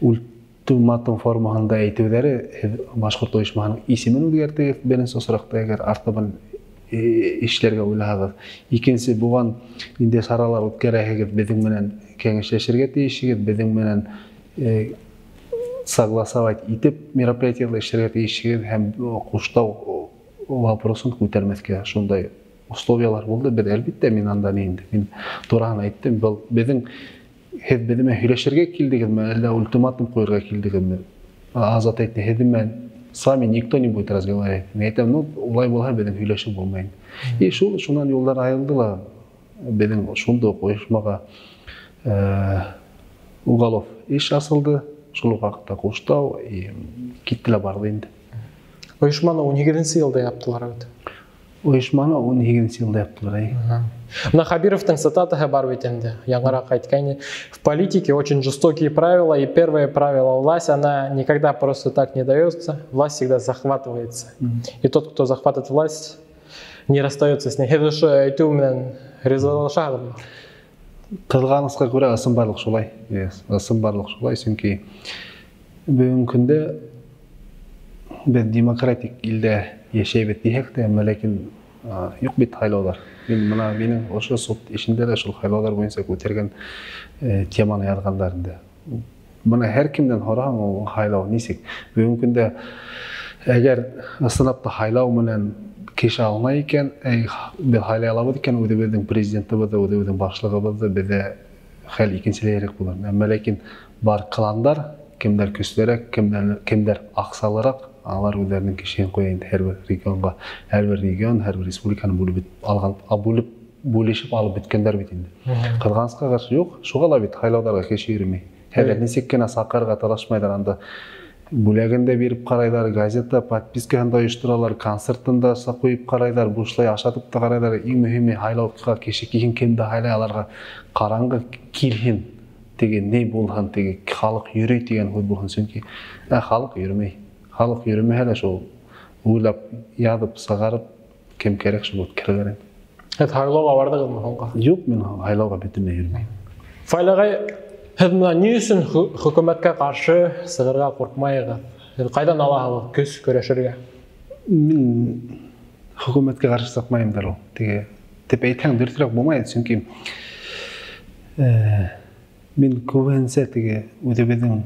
ультиматум формаһында әйтеүҙәре, һеҙ башҡорт ойошмаһының исемен үҙгәртегеҙ беренсе осраҡта, әгәр артабан эшләргә уйлаһағыҙ. Икенсе, булған ниндәй саралар үткәрәһегеҙ, беҙҙең менән кәңәшләшергә тейешһегеҙ, беҙҙең менән согласовать итеп мероприятиелар эшләргә тейешһегеҙ һәм ҡуштау вопросын күтәрмәҫкә. Шундай условиялар булды. Беҙ әлбиттә, мин анда ни инде, мин тураһын әйттем. Был беҙҙең, һеҙ беҙҙең менән һөйләшергә килдегеҙме, әллә ультиматум ҡуйырға килдегеҙме? Азат әйтте, һеҙҙең менән с вами никто не будет разговаривать. Мин әйтәм, ну, улай булһа беҙҙең һөйләшеү булмай. И шунан юлдар айырылды ла, беҙҙең шунда уҡ ойошмаға уголов эш асылды. Шул уҡ ваҡытта ҡуштау, и китте лә барҙы инде. Ойошманы 18 йылда яптылар бит. Ойошманы 18 йылда яптылар, әй. Мына Хабировтың цитатаһы бар бит инде, яңыраҡ әйткәйне. В политике очень жестокие правила, и первое правило — власть, она никогда просто так не дается, власть всегда захватывается. И тот, кто захватывает власть, не расстается с ней. Һеҙ ошо әйтеү менән ризалашаһығыҙмы? Ҡыҙғанысҡа күрә, ысын барлыҡ шулай. Yes, ысын барлыҡ шулай, сөнки бөгөнгө көндә беҙ демократик илдә йәшәйбеҙ тиһәк тә, әммә ләкин юҡ бит һайлауҙар. Мин бына минең ошо суд эшендә лә шул һайлауҙар буйынса күтәргән теманы яҙғандар инде. Бына һәр кемдән һораһаң, ул һайлау нисек? Бөгөнгө көндә әгәр ысынлап та һайлау менән кеше алына икән, беҙ һайлай алабыҙ икән, үҙебеҙҙең президентыбыҙҙы, үҙебеҙҙең башлығыбыҙҙы, беҙҙә хәл икенселәйерәк булыр. Әммә ләкин бар кландар, кемдәр көслөрәк, кемдәр аҡсалыраҡ, алар үҙҙәренең кешеһен ҡуя инде һәр бер регионға. Һәр бер регион, һәр бер республиканы бүлеп алған, бүлеп, бүлешеп алып бөткәндәр бит инде. Ҡыҙғанысҡа ҡаршы юҡ, шуға ла бит һайлауҙарға кеше йөрөмәй. Хәҙер нисек кенә саҡырырға талашмайҙар анда. Бүләген дә биреп ҡарайҙар, газета подпискаһын да ойошторалар, концертын да ҡуйып ҡарайҙар, бушлай ашатып та ҡарайҙар. Иң мөһиме һайлауға кеше килһен, кемде һайлай, аларға ҡараңғы килһен, теге ни булһын, теге халыҡ йөрөй тигән һүҙ булһын, сөнки халыҡ йөрөмәй. Халыҡ йөрөмәһә лә шул уйлап, яҙып, сығарып, кем кәрәк шул үткәрәләр инде. Һеҙ һайлауға барҙығыҙмы һуңға? Юҡ, мин һайлауға бөтөнләй йөрөмәйем. Фаил ағай, һеҙ бына ни өсөн хөкүмәткә ҡаршы сығырға ҡурҡмайығыҙ? Һеҙ ҡайҙан алаһығыҙ көс көрәшергә? Мин хөкүмәткә ҡаршы сыҡмайымдыр ул. Теге тип әйтһәң дөрөҫөрәк булмай, сөнки мин күбеһенсә теге үҙебеҙҙең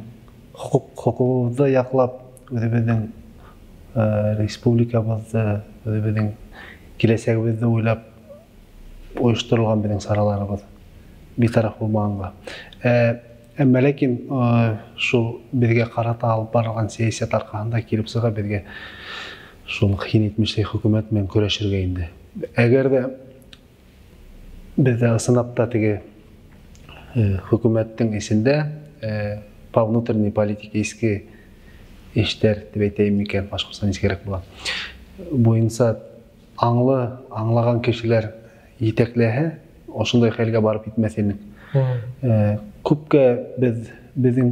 хоҡуғыбыҙҙы яҡлап, үҙебеҙҙең республикабыҙҙы, үҙебеҙҙең киләсәгебеҙҙе уйлап ойошторолған беҙҙең сараларыбыҙ битараф булмағанға. Әммә ләкин шул беҙгә ҡарата алып барылған сәйәсәт арҡаһында килеп сыға беҙгә шул һин әйтмешләй хөкүмәт менән көрәшергә инде. Әгәр ҙә беҙҙә ысынлап та теге хөкүмәттең эсендә по внутренней политике иске эштәр тип әйтәйем микән, башҡортса нисек була. Буйынса аңлы, аңлаған кешеләр етәкләһә, ошондай хәлгә барып етмәҫ инек. Күпкә беҙҙең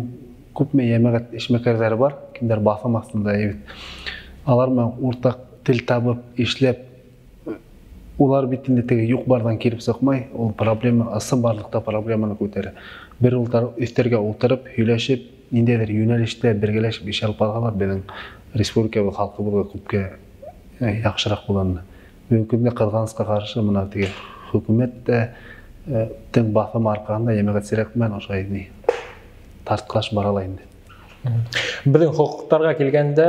күпме йәмәғәт эшмәкәрҙәре бар, кемдәр баҫым аҫтында бит. Алар менән уртаҡ тел табып, эшләп, улар бит инде теге юҡ барҙан килеп сыҡмай, ул проблема, ысын барлыҡта проблеманы күтәрә. Бер өҫтәргә ултырып, һөйләшеп, ниндәйҙер йүнәлештә бергәләшеп эш алып барғандар беҙҙең республикабыҙ халҡыбыҙға күпкә яҡшыраҡ булғанды. Бөгөнгө көндә ҡыҙғанысҡа ҡаршы бына теге хөкүмәт тә тың баҫым арҡаһында йәмәғәтселек менән ошолай ни тартҡылаш бара ла инде. Беҙҙең хоҡуҡтарға килгәндә,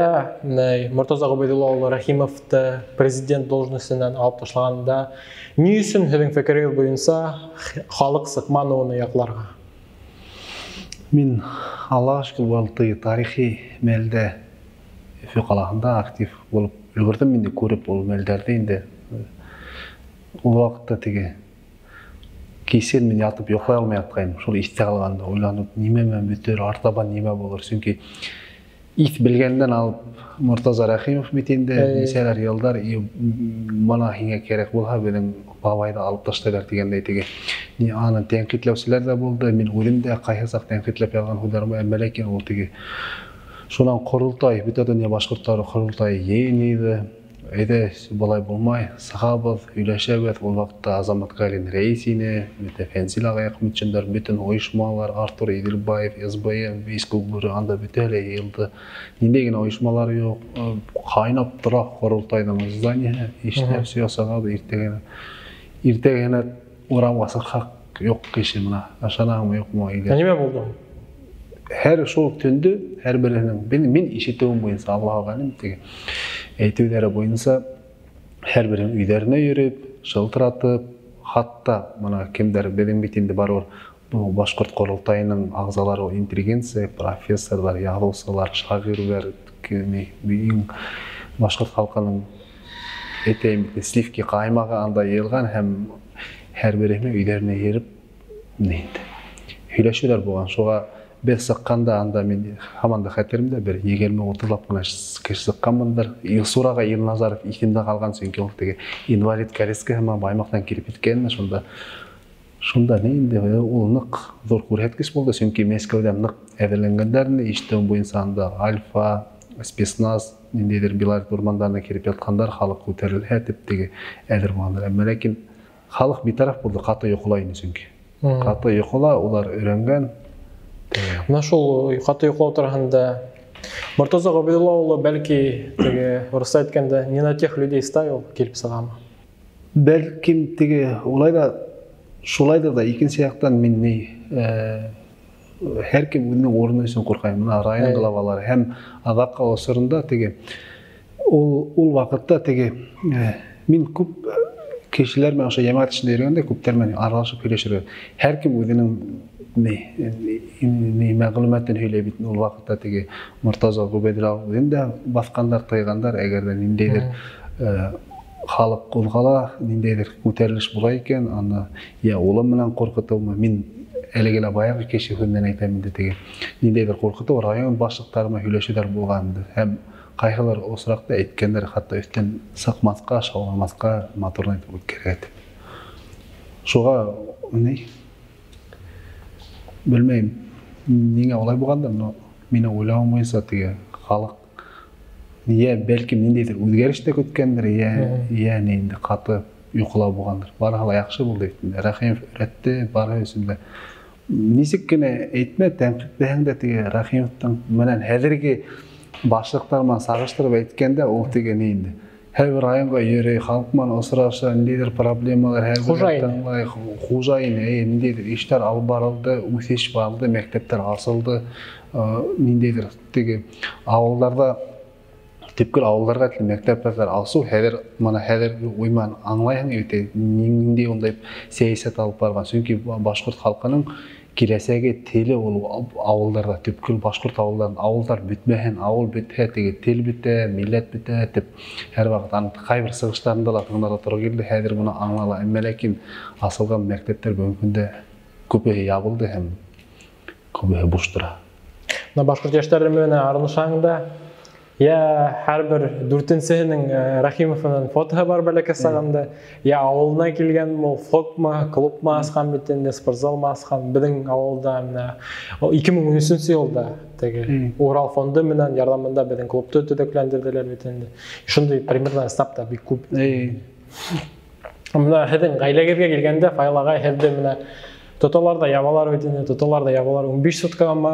Мортаза Ғөбәйҙулла улы Рәхимовты президент должностенән алып ташлағанда, ни өсөн һеҙҙең фекерегеҙ буйынса халыҡ сыҡманы уны яҡларға? Мин Аллаға шөкөр, был теге тарихи мәлдә Өфө ҡалаһында актив булып өлгөрҙөм инде, күреп ул мәлдәрҙе инде. Ул ваҡытта теге кисен мин ятып йоҡлай алмай ятҡайным. Шул иҫтә ҡалғанда уйланып, нимә менән бөтөр, артабан нимә булыр. Сөнки иҫ белгәндән алып Мортаза Рәхимов бит инде нисәләр йылдар, и бына һиңә кәрәк булһа, беҙҙең бабайҙы алып ташлайҙар тигәндәй теге. Ни аны тәнҡитләүселәр ҙә булды. Мин үҙем дә ҡайһы саҡ тәнҡитләп яҙған һүҙҙәрем бар, әммә ләкин ул теге шунан ҡоролтай, бөтә донъя башҡорттары ҡоролтайы йыйын йыйҙы. Әйҙә, былай булмай, сығабыҙ, һөйләшәбеҙ. Ул ваҡытта Азамат Галин рәйес ине, бөтә Фәнзил ағай Әхмәтшиндар, бөтөн ойошмалар, Артур Иҙелбаев, СБМ, Вейс Күкбүре, анда бөтәһе лә йыйылды. Ниндәй генә ойошмалар юҡ, ҡайнап тора ҡоролтайҙың зданиеһы, эшләп ясағабыҙ. Иртәгә генә урамға сыҡһаҡ, юҡ кеше мына, ышанаһыңмы, юҡмы? Нимә булды? Һәр шул төндө, һәр береһенең, мин ишетеүем буйынса, Аллаһу ғәлим, теге әйтеүҙәре буйынса, һәр береһенең өйҙәренә йөрөп, шылтыратып, хатта мына кемдәр, беҙҙең бит инде барыбер был башҡорт ҡоролтайының ағзалары, интеллигенция, профессорҙар, яҙыусылар, шағирҙар, иң башҡорт халҡының әйтәйем, сливки ҡаймағы анда йыйылған, һәм һәр береһенең өйҙәренә йөрөп, һөйләшеүҙәр булған. Шуға беҙ сыҡҡанда анда мин һаман да хәтеремдә бер 20-30лап ҡына кеше сыҡҡанмындыр. Илсур ағай Илназаров иҫемдә ҡалған, сөнки ул теге инвалид коляска һымаҡ Баймаҡтан килеп еткән. Шунда ни инде ул ныҡ ҙур күрһәткес булды, сөнки Мәскәүҙә ныҡ әҙерләнгәндәр инде, ишетеүем буйынса анда Альфа, спецназ, ниндәйҙер Белорет урмандарына килеп ятҡандар, халыҡ күтәрелһә тип теге әҙер булғандар. Әммә ләкин халыҡ битараф булды, ҡаты йоҡолай ине сөнки. Ҡаты йоҡола, улар өйрәнгән. Мына шул ҡаты йоҡлау тураһында Мортаза Ғөбәйҙулла улы бәлки теге урыҫса әйткәндә не на тех людей ставил килеп сығамы? Бәлкем теге улай да шулай да икенсе яҡтан мин ни һәр кем үҙенең урыны өсөн ҡурҡайым. Мына район главалары һәм аҙаҡҡы осоронда теге ул ваҡытта теге мин күп кешеләр менән ошо йәмәғәт эшендә йөрөгәндә күптәр менән аралашып һөйләшергә. Һәр кем үҙенең ни мәғлүмәтен һөйләй бит. Ул ваҡытта теге Мортаза Ғөбәйҙулла үҙен дә баҫҡандар, тыйғандар, әгәр ҙә ниндәйҙер халыҡ ҡуҙғала, ниндәйҙер күтәрелеш була икән, аны йә улым менән ҡурҡытыумы, мин әлеге лә баяғы кеше һүҙенән әйтәм инде, теге ниндәйҙер ҡурҡытыу район башлыҡтары менән һөйләшеүҙәр булған инде. Һәм ҡайһылар осраҡта әйткәндәр, хатта өҫтән сыҡмаҫҡа, шауламаҫҡа, матурын әйтеп үткәргә тип. Шуға ни белмәйем, ниңә улай булғандыр, но минең уйлауым буйынса теге халыҡ йә бәлкем ниндәйҙер үҙгәреш тә көткәндер, йә ни инде ҡаты йоҡолау булғандыр. Барыһы ла яҡшы булды бит инде. Рәхимов өйрәтте, барыһы өсөн дә. Нисек кенә әйтмә, тәнҡитләһәң дә теге Рәхимовтың менән хәҙерге башлыҡтар менән сағыштырып әйткәндә, ул теге ни инде. Һәр бер районға йөрөй, халыҡ менән осраша, ниндәйҙер проблемалар, һәр бер тыңлай, хужайын, ниндәйҙер эштәр алып барылды, үҫеш барылды, мәктәптәр асылды, ниндәйҙер теге ауылдарҙа, төпкөл ауылдарға тиклем мәктәптәр асыу, хәҙер мына хәҙер уй менән аңлайһың бит, ниндәй ундай сәйәсәт алып барған. Сөнки башҡорт халҡының киләсәге теле ул ауылдарҙа, төпкөл башҡорт ауылдарында, ауылдар бөтмәһен, ауыл бөтһә, теге тел бөтә, милләт бөтә тип һәр ваҡыт аның ҡайбер сығыштарында ла тыңларға тура килде. Хәҙер быны аңлала. Әммә ләкин асылған мәктәптәр бөгөнгө көндә күбеһе ябылды һәм күбеһе буш тора. Мына башҡорт йәштәре менән аралашаң да, йә һәр бер дүртенсеһенең Рәхимов менән фотоһы бар бәләкәс сағында, йә ауылына килгән ул фокмы, клубмы асҡан бит инде, спортзалмы асҡан. Беҙҙең ауылда мына 2013 йылда теге Урал фонды менән ярҙамында беҙҙең клубты төҙөкләндерҙеләр бит инде. Шундай примерно этапта бик күп. Мына һеҙҙең ғаиләгеҙгә килгәндә, Фаил ағай, һеҙҙе мына тоталар да ябалар бит инде, тоталар да ябалар. 15 суткамы,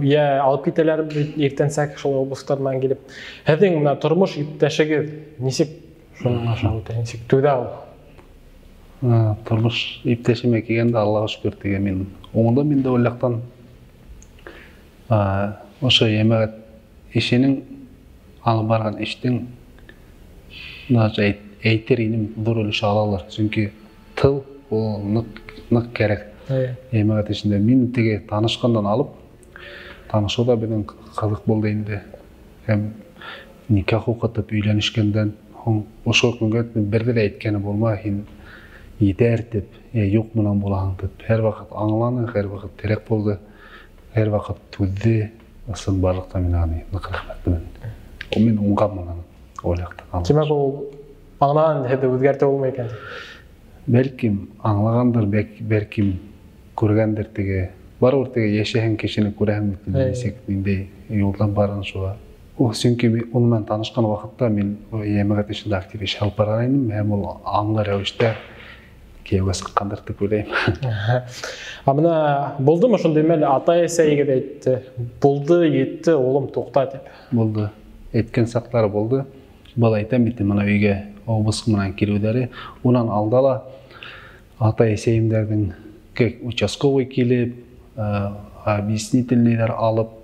йә алып китәләр бит иртәнсәк шул областар менән килеп. Һеҙҙең мына тормош иптәшегеҙ нисек шуның аша үтә, нисек түҙә ул? Тормош иптәшемә килгәндә, Аллаға шөкөр, теге мин уңдым инде ул яҡтан. Ошо йәмәғәт эшенең, алып барған эштең, даже әйтер инем, ҙур өлөш алалар. Сөнки тыл ул ныҡ кәрәк. Йәмәғәт эшендә мин теге танышҡандан алып, танышыу ҙа беҙҙең ҡыҙыҡ булды инде. Һәм никах уҡытып өйләнешкәндән һуң ошо көнгә берҙе лә әйткәне булмай, һин етәр тип, йә юҡ менән булаһың тип. Һәр ваҡыт аңланы, һәр ваҡыт терәк булды, һәр ваҡыт түҙҙе. Ысын барлыҡта мин аны ныҡ рәхмәтлемен. Ул мин уңғанмын аны ул яҡтан. Тимәк, ул аңлаған, һеҙҙе үҙгәртеп булмай икән. Бәлкем аңлағандыр, бәлкем күргәндер теге. Барыбер теге йәшәһәң кешене күрәһең бит инде, нисек ниндәй юлдан барғын шуға. Сөнки уның менән танышҡан ваҡытта мин йәмәғәт эшендә актив эш алып бара инем, һәм ул аңлы рәүештә кейәүгә сыҡҡандыр тип уйлайым. А бына булдымы шундай мәл, атай-әсәйегеҙ әйтте, булды, етте, улым, туҡта тип? Булды. Әйткән саҡтары булды. Был әйтәм бит, бына өйгә обыск менән килеүҙәре, унан алда ла атай-әсәйемдәрҙең участковый килеп, объяснительныйҙар алып,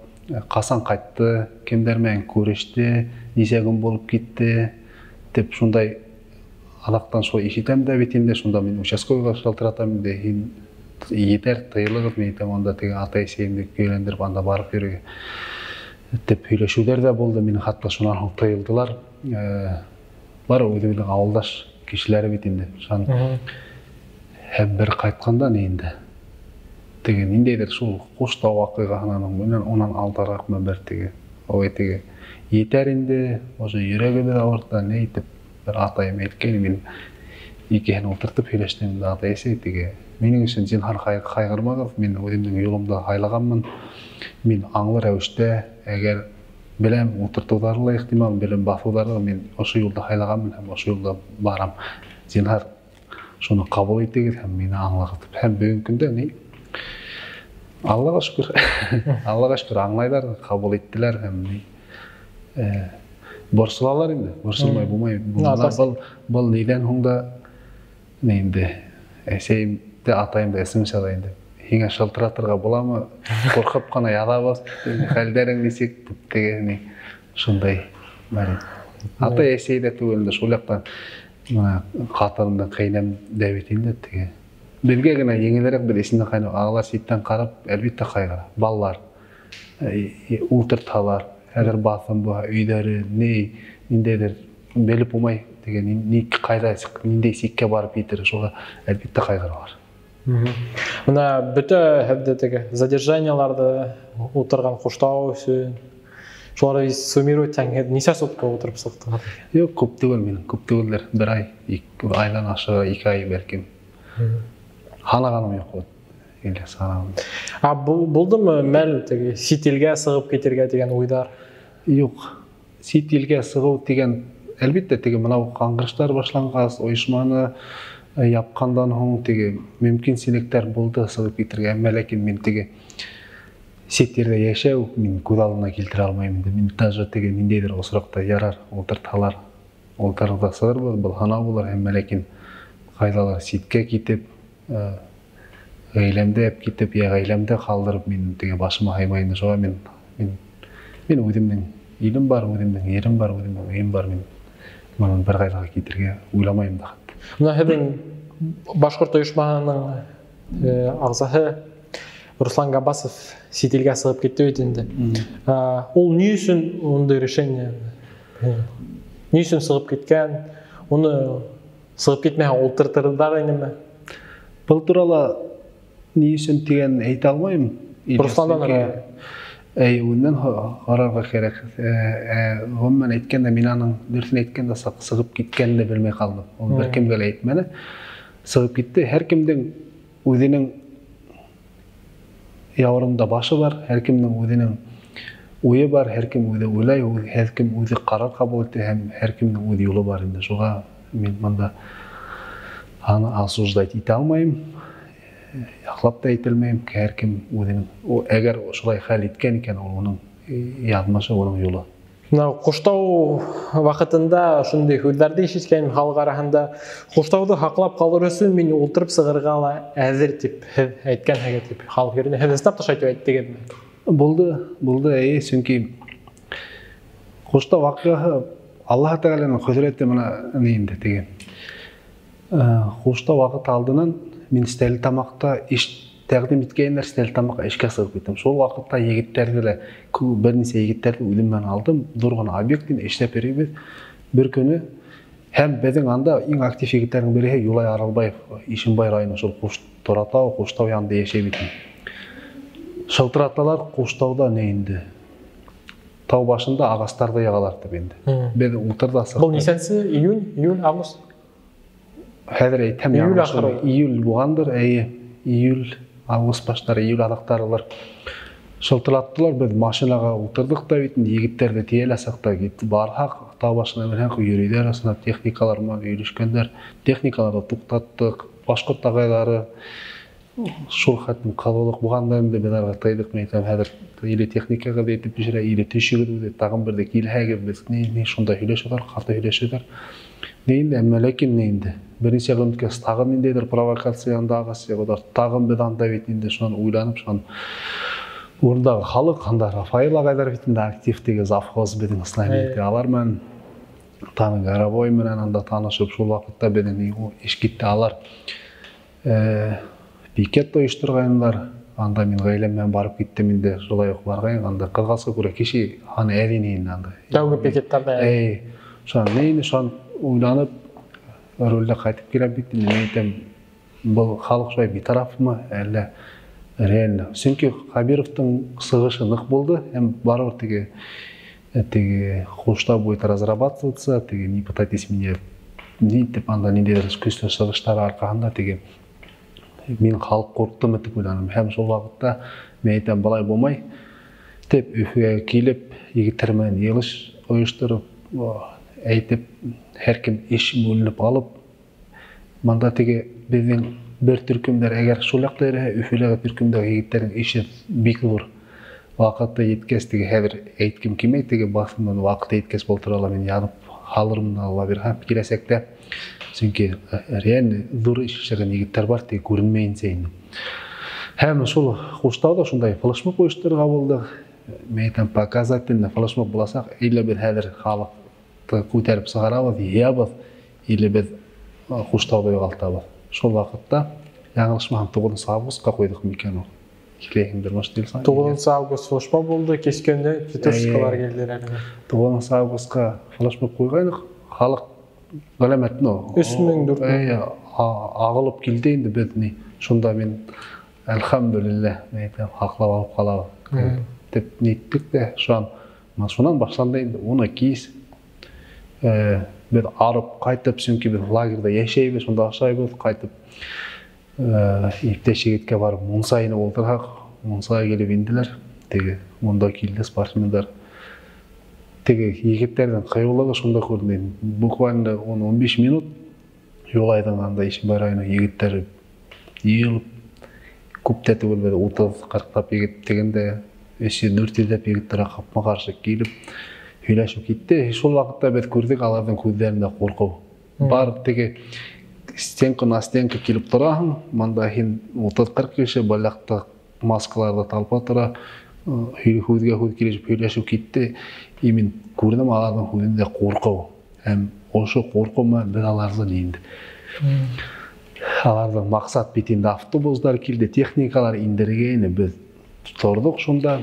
ҡасан ҡайтты, кемдәр менән күреште, нисә көн булып китте, тип шундай аҙаҡтан шулай ишетәм дә бит инде, шунда мин участковыйға шалтыратам инде, һин етәр, тыйылығыҙ, мин әйтәм, анда теге атай-әсәйемде көйләндереп анда барып йөрөргә тип һөйләшеүҙәр ҙә булды, мине хатта шунан һуң тыйылдылар. Бар үҙебеҙҙең ауылдаш кешеләре бит инде. Һәм бер ҡайтҡанда ни инде? Теге ниндәйҙер шул Ҡуштау ваҡиғаһынан менән унан алдараҡ бер теге, ой теге етәр инде, уже йөрәгебеҙ ауырта, ни итеп бер атайым әйткән, мин икеһен ултыртып һөйләштем инде, атай-әсәй теге, минең өсөн зинһар ҡайғырмағыҙ, мин үҙемдең юлымды һайлағанмын, мин аңлы рәүештә, әгәр беләм, ултыртыуҙары ла ихтимал, беләм баҫыуҙары ла, мин ошо юлды һайлағанмын һәм ошо юлда барам. Зинһар шуны ҡабул итегеҙ һәм мине аңлағыҙ. Һәм бөгөнгө көндә ни? Аллаға шөкөр. Аллаға шөкөр, аңлайҙар, ҡабул иттеләр һәм ни, борсолалар инде, борсолмай булмай. Был ниҙән һуң да ни инде, әсәйем дә, атайым да смс яҙа инде. Һиңә шылтыратырға буламы? Ҡурҡып ҡына яҙабыҙ, хәлдәрең нисек тип теге ни, шундай бар. Атай әсәй ҙә түгел инде, шул яҡтан бына ҡатынымдың ҡәйнәм дә бит инде теге. Беҙгә генә еңелерәк, беҙ эсендә ҡайнау, ағалар ситтән ҡарап, әлбиттә ҡайғыра. Балалар ултырталар, хәҙер баҫым була, өйҙәре, ни, ниндәйҙер белеп булмай, теге ни ҡайҙа, ниндәй сиккә барып етер, шуға әлбиттә ҡайғыралар. Бына бөтә һеҙҙе теге задержанияларҙы ултырған Ҡуштау өсөн, шуларҙы суммировать итһәң, һеҙ нисә сутка ултырып сыҡтығыҙ? Юҡ, күп түгел минең, күп түгелдер. Бер ай, ике айҙан ашыға, 2 ай бәлкем. Һанағаным юҡ ул. Ильяс, һанағаным. А булдымы мәл теге сит илгә сығып китергә тигән уйҙар? Юҡ. Сит илгә сығыу тигән, әлбиттә, теге мынау ҡаңғырыштар башланғас, ойошманы япҡандан һуң теге мөмкинселектәр булды сығып китергә, әммә ләкин мин теге сит ерҙә йәшәү мин күҙ алдына килтерә алмайым инде. Мин даже теге ниндәйҙер осраҡта ярар, ултыртһалар, ултырып та сығырбыҙ, был һанау булыр, әммә ләкин ҡайҙалыр ситкә китеп, ғаиләмде әп китеп, йә ғаиләмде ҡалдырып, мин теге башыма һыймай инде. Шуға мин үҙемдең илем бар, үҙемдең ерем бар, үҙемдең өйөм бар, мин бынан бер ҡайҙаға китергә уйламайым да хатта. Бына һеҙҙең Башҡорт ойошмаһының ағзаһы Руслан Габасов сит илгә сығып китте бит инде. Ул ни өсөн ундай решение? Ни өсөн сығып киткән? Уны сығып китмәһә ултыртырҙар инеме? Был турала ни өсөн тигән әйтә алмайым. Русландан һорайым. Әй, үҙенән һорарға кәрәк. Ғөмүмән әйткәндә, мин аның дөрөҫөн әйткәндә сығып киткәнен дә белмәй ҡалдым. Ул бер кемгә лә әйтмәне. Сығып китте. Һәр кемдең үҙенең яурында башы бар, һәр кемдең үҙенең уйы бар, һәр кем үҙе уйлай, һәр кем үҙе ҡарар ҡабул итә һәм һәр кемдең үҙ юлы бар инде. Шуға мин бында аны осуждать итә алмайым, яҡлап та әйтә алмайым. Һәр кем үҙенең, әгәр шулай хәл иткән икән, ул уның яҙмышы, уның юлы. Мына Ҡуштау ваҡытында шундай һүҙҙәрҙе ишеткәнем халыҡ араһында. Ҡуштауҙы һаҡлап ҡалыр өсөн мин ултырып сығырға ла әҙер тип һеҙ әйткәнһегеҙ тип халыҡ йөрөнә. Һеҙ ысынлап та шулай тип әйттегеҙме? Булды, булды, эйе, сөнки Ҡуштау ваҡиғаһы Аллаһ Тәғәләнең ҡөҙрәте мына ни инде теге. Ҡуштау ваҡыты алдынан мин Стәрлетамаҡта эш тәҡдим иткәйнеләр, Стәрлетамаҡҡа эшкә сығып киттем. Шул ваҡытта егеттәрҙе лә, бер нисә егеттәрҙе үҙем менән алдым. Ҙур ғына объект инде, эшләп йөрөйбөҙ. Бер көнө һәм беҙҙең анда иң актив егеттәрҙең береһе Юлай Аралбаев, Ишембай районы, шул Торатау, Ҡуштау янында йәшәй бит. Шылтыраталар, Ҡуштауҙа ни инде? Тау башында ағастарҙы яғалар тип инде. Беҙ ултырҙа сыҡтыҡ. Был нисәнсе? Июнь, июль, август? Хәҙер әйтәм, Июль яңылыш ахыры. Июль булғандыр, эйе, июль, август баштары, июль аҙаҡтарылыр. Шылтыраттылар, беҙ машинаға ултырҙыҡ та бит инде, егеттәрҙе тейәләсәк тә китте. Барһаҡ, тау башына менһәк, йөрөйҙәр ысынлап техникалар менән өйөлөшкәндәр. Техникаларҙы туҡтаттыҡ, башҡорт ағайҙары шул хәтлем ҡыҙыулыҡ булғанда инде беҙ арға тыйҙыҡ, мин әйтәм, хәҙер или техникағыҙ әйтеп төшөрә, или төшөгөҙ үҙе, тағын берҙе килһәгеҙ, беҙ ни шунда һөйләшәләр, ҡаты һөйләшәләр. Ни инде, әммә ләкин ни инде, бер нисә көн үткәс, тағын ниндәйҙер провокация яндағы, улар тағын беҙ анда бит инде, шунан уйланып, шунан урындағы халыҡ, анда Рафаил ағайҙар бит инде актив теге завхоз беҙҙең Исламиәте, алар менән таны Горовой менән анда танышып, шул ваҡытта беҙҙең эш китте, алар пикет ойошторғайнылар, анда мин ғаиләм менән барып киттем инде, шулай уҡ барғайым, анда ҡыҙғасҡа күрә кеше һаны әҙ ине инде анда. Тәүге пикеттарҙа. Эй, шунан ни инде, шунан уйланып, рулдә ҡайтып киләм бит инде, мин әйтәм, был халыҡ шулай битарафмы, әллә реально? Сөнки Хабировтың сығышы ныҡ булды, һәм барыбер теге Ҡуштау будет разрабатываться, теге не пытайтесь меня ни тип анда ниндәйҙер көслө сығыштары арҡаһында теге мин халыҡ ҡурҡтымы тип уйланым. Һәм шул ваҡытта мин әйтәм, былай булмай тип Өфөгә килеп, егеттәр менән йыйылыш ойоштороп, әйтеп, һәр кем эш бүленеп алып, мында теге беҙҙең бер төркөмдәр, әгәр шул яҡта йөрөһә, Өфөләге төркөмдәге егеттәрҙең эше бик ҙур. Ваҡыты еткәс, теге хәҙер әйткем килмәй, теге баҫымдан ваҡыты еткәс был турала мин яҙып һалырмын, Алла бирһә, киләсәктә. Сөнки реально ҙур эш эшләгән егеттәр бар, теге күренмәйенсә инде. Һәм шул Ҡуштауҙа шундай флешмоб ойошторорға булдыҡ. Мин әйтәм, показательный флешмоб буласаҡ, или беҙ хәҙер халыҡты күтәреп сығарабыҙ, йыябыҙ, или беҙ Ҡуштауҙы юғалтабыҙ. Шул ваҡытта яңылышмаһам 9 августҡа ҡуйҙыҡ микән ул? Иҫләйһеңдер, может, Илсан? 9 август флешмоб булды, кис көндө тетушкалар килделәр әле. 9 августҡа флешмоб ҡуйғайныҡ, халыҡ ғәләмәт, ну, Өс мең, дүрт мең. Эйе, ағылып килде инде беҙ ни. Шунда мин, әлхәмдүлилләһ, мин әйтәм, һаҡлап алып ҡалабыҙ тип ниттек тә, шунан башланды инде, уны кис. Беҙ арып ҡайтып, сөнки беҙ лагерҙа йәшәйбеҙ, шунда ашайбыҙ, ҡайтып, иптәш егеткә барып мунса инеп ултырһаҡ, мунсаға килеп инделәр. Теге унда килде спортсмендар. Теге егеттәрҙең ҡыйыулығы шунда күренде. Буквально ун биш минут Юлайҙың анда Ишембай районы егеттәре йыйылып, күп тә түгел, бер утыҙ ҡырҡлап егет тигәндә, өс йөҙ, дүрт йөҙләп егеттәр ҡапма-ҡаршы килеп һөйләшеп китте. Шул ваҡытта беҙ күрҙек аларҙың күҙҙәрендә ҡурҡыу. Бар теге стенка на стенка килеп тораһың, мында һин утыҙ ҡырҡ кеше балаҡта маскаларҙа талпа тора, һүҙгә һүҙ килешеп һөйләшеп китте. И мин күрҙем аларҙың күҙендә ҡурҡыу. Һәм ошо ҡурҡыу менән беҙ аларҙы инде. Аларҙың маҡсат бит инде автобустар килде, техникалар индергәйне, беҙ торҙоҡ шунда,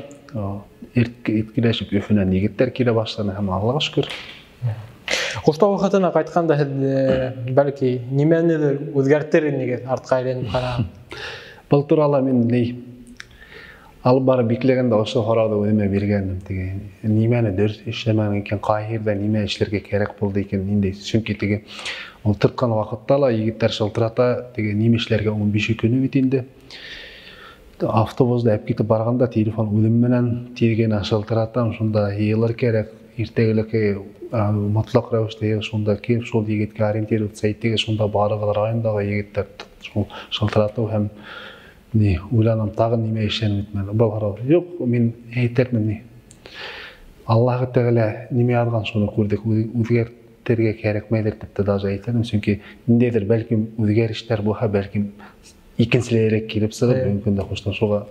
эрткеләшеп Өфөнән егеттәр килә башланы һәм Аллаға шөкөр. Ҡуштау ваҡытына ҡайтҡанда һеҙ бәлки нимәнелер үҙгәртер инегеҙ артҡа әйләнеп ҡараһаң? Был турала мин ни алып барып бикләгәндә ошо һорауҙы үҙемә биргәнем, теге нимәне дөрөҫ эшләмәнең икән, ҡай ерҙә нимә эшләргә кәрәк булды икән, ниндәй. Сөнки теге ултыртҡан ваҡытта ла егеттәр шылтырата, теге нимә эшләргә ун бише көнө бит инде. Автобусда әп китеп барғанда телефон үҙем менән тиҙ генә шылтыратам, шунда йыйылыр кәрәк, иртәгелеке мотлаҡ рәүештә йыйыл, шунда килеп шул егеткә ориентироваться итегеҙ, шунда барығыҙ райондағы егеттәр шул шылтыратыу һәм ни уйланам тағы нимә эшләнеп бөтмәне. Был һорау юҡ, мин әйтермен ни. Аллаһы Тәғәлә нимә яҙған шуны күрҙек, үҙгәртергә кәрәкмәйҙер тип тә даже әйтермен, сөнки ниндәйҙер бәлкем үҙгәрештәр булһа, бәлкем икенселәйерәк килеп сығып, бөгөнгө көндә хушлашыуға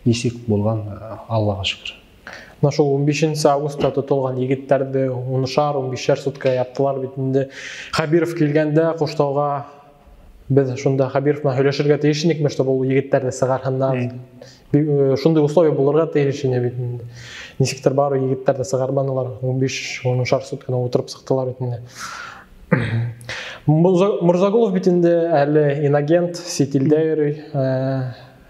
нисек булған, Аллаға шөкөр. Мына шул ун бишенсе августта тотолған егеттәрҙе унышар, ун бишәр сутка яптылар бит инде. Хабиров килгәндә Ҡуштауға беҙ шунда Хабиров менән һөйләшергә тейеш инекме, чтобы ул егеттәрҙе сығарһындар. Шундай условия булырға тейеш ине бит инде. Нисектер бары егеттәрҙе сығарманылар, ун биш, унышар сутканы ултырып сыҡтылар бит инде. Мурзагулов бит инде әле инагент, сит илдә йөрөй.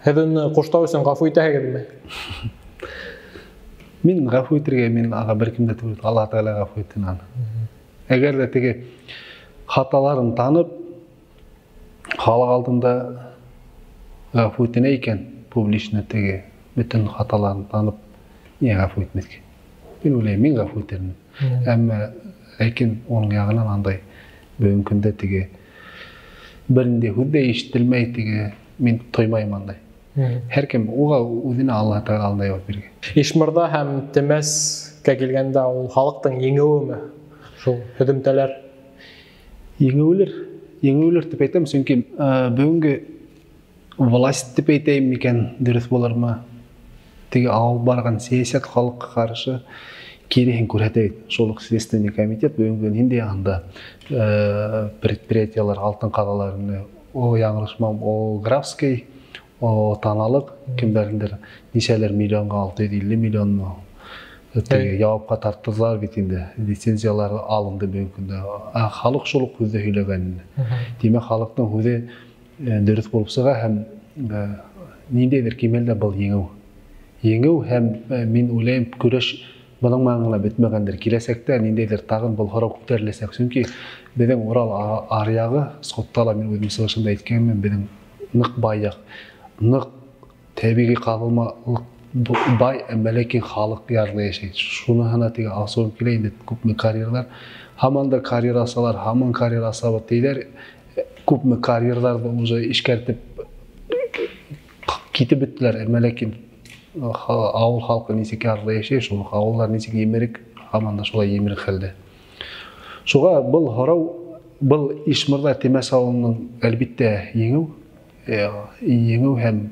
Һеҙ уны Ҡуштау өсөн ғәфү итәһегеҙме? Мин ғәфү итергә, мин аға бер кем дә түгел, Аллаһ Тәғәлә ғәфү итһен аны. Әгәр ҙә теге хаталарын танып, халыҡ алдында ғәфү итенә икән, публично теге Бөтөн хаталарын танып, ниңә ғәфү итмәҫкә? Мин уйлайым, мин ғәфү итермен. Әммә ләкин уның яғынан андай бөгөнгө көндә теге бер ниндәй һүҙ ҙә ишетелмәй, теге мин тоймайым андай. Һәр кем уға үҙенә Аллаһ Тәғәлә алдында яуап биргән. Ишмырҙа һәм Темәскә килгәндә ул халыҡтың еңеүеме? Шул һөҙөмтәләр. Еңеүлер, еңеүлер тип әйтәм, сөнки бөгөнгө власть тип әйтәйем микән, дөрөҫ булырмы? Теге алып барған сәйәсәт халыҡҡа ҡаршы киреһен күрһәтә бит. Шул уҡ Следственный комитет бөгөнгө ниндәй анда предприятиялар алтын ҡаҙаларны, о яңылышмам, о Графский, о Таналыҡ, кемдәрҙер нисәлер миллионға, 650 миллионмы теге яуапҡа тарттылар бит инде, лицензиялар алынды бөгөнгө көндә. Халыҡ шул уҡ һүҙҙе һөйләгән. Тимәк, халыҡтың һүҙе дөрөҫ булып сыға һәм ниндәйҙер кимәлдә был еңеү. Еңеү һәм мин уйлайым, көрәш бының менән генә бөтмәгәндер. Киләсәктә ниндәйҙер тағын был һорау күтәреләсәк. Сөнки беҙҙең Урал аръяғы, Скотта ла мин үҙем сығышымда әйткәнмен, беҙҙең ныҡ бай яҡ, ныҡ тәбиғи ҡаҙылмалыҡ бай, әммә ләкин халыҡ ярлы йәшәй. Шуныһына теге асыуым килә инде, күпме карьерлар, һаман да карьер асалар, һаман карьер асабыҙ тиҙәр. Күпме карьерҙарҙы уже эшкәртеп китеп бөттөләр, әммә ләкин ауыл халҡы нисек ярлы йәшәй, шул уҡ ауылдар нисек емерек, һаман да шулай емерек хәлдә. Шуға был һорау, был Ишмырҙа Темәс ауылының әлбиттә еңеү, еңеү һәм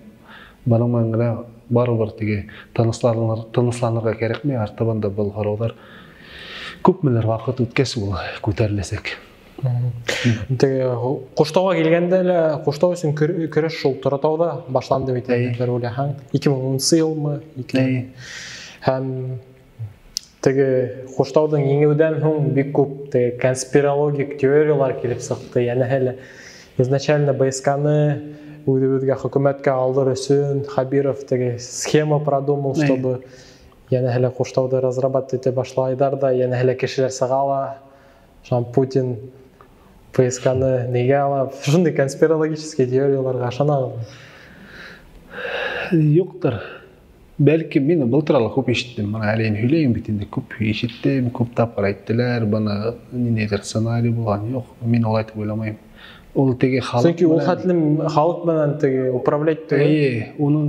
бының менән генә барыбер теге тынысланырға кәрәкмәй, артабан да был һорауҙар күпмелер ваҡыт үткәс ул күтәреләсәк. Теге Ҡуштауға килгәндә лә, Ҡуштау өсөн көрәш шул Торатауҙа башланды бит инде, бер уйлаһаң, 2010 йылмы? Һәм теге Ҡуштауҙың еңеүҙән һуң бик күп теге конспирологик теориялар килеп сыҡты. Йәнәһе лә изначально БСК-ны үҙебеҙгә хөкүмәткә алдыр өсөн Хабиров теге схема продумал, чтобы йәнәһе лә Ҡуштауҙы разрабатывать итә башлайҙар ҙа, йәнәһе лә кешеләр сыға ла, шунан Путин БСК-ны нигә ала? Шундай конспирологический теорияларға ышанағыҙмы? Юҡтыр. Бәлки мин был турала күп ишеттем. Бына әле инде һөйләйем бит инде, күп ишеттем, күп тапҡыр әйттеләр, бына ниндәйҙер сценарий булған. Юҡ, мин улай тип уйламайым. Ул теге халыҡ Сөнки ул менән хәтлем халыҡ менән теге управлять түгел. Эйе, уның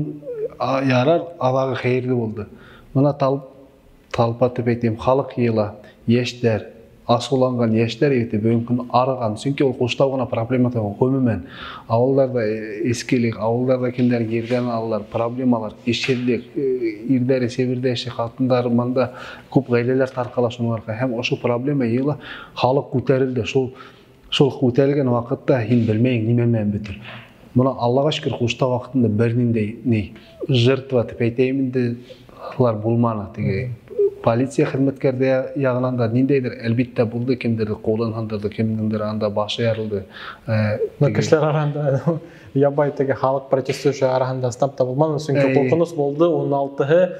ярар аҙағы хәйерле булды. Бына талпа тип әйтәйем, халыҡ йыйыла, йәштәр, асыуланған йәштәр ете бөгөнгө көн арыған. Сөнки ул Ҡуштау ғына проблема түгел, ғөмүмән ауылдарҙа эскелек, ауылдарҙа кемдәр ерҙән алалар, проблемалар, ишһеҙлек, ирҙәре себерҙәше, ҡатындары мында күп ғаиләләр тарҡала шуның арҡаһында. Һәм ошо проблема йыйыла, халыҡ күтәрелде. Шул күтәрелгән ваҡытта һин белмәйең нимә менән бөтөр. Бына Аллаға шөкөр, Ҡуштау ваҡытында бер ниндәй ни жертва тип әйтәйем инде, улар булманы. Теге полиция хеҙмәткәрҙәре яғынан да ниндәйҙер әлбиттә булды, кемдерҙе ҡулын һындырҙы, кемдеңдер анда башы ярылды. Бына кешеләр араһында ябай теге халыҡ протестующий араһында стап та булманы, сөнки ҡурҡыныс булды, ун алтыһы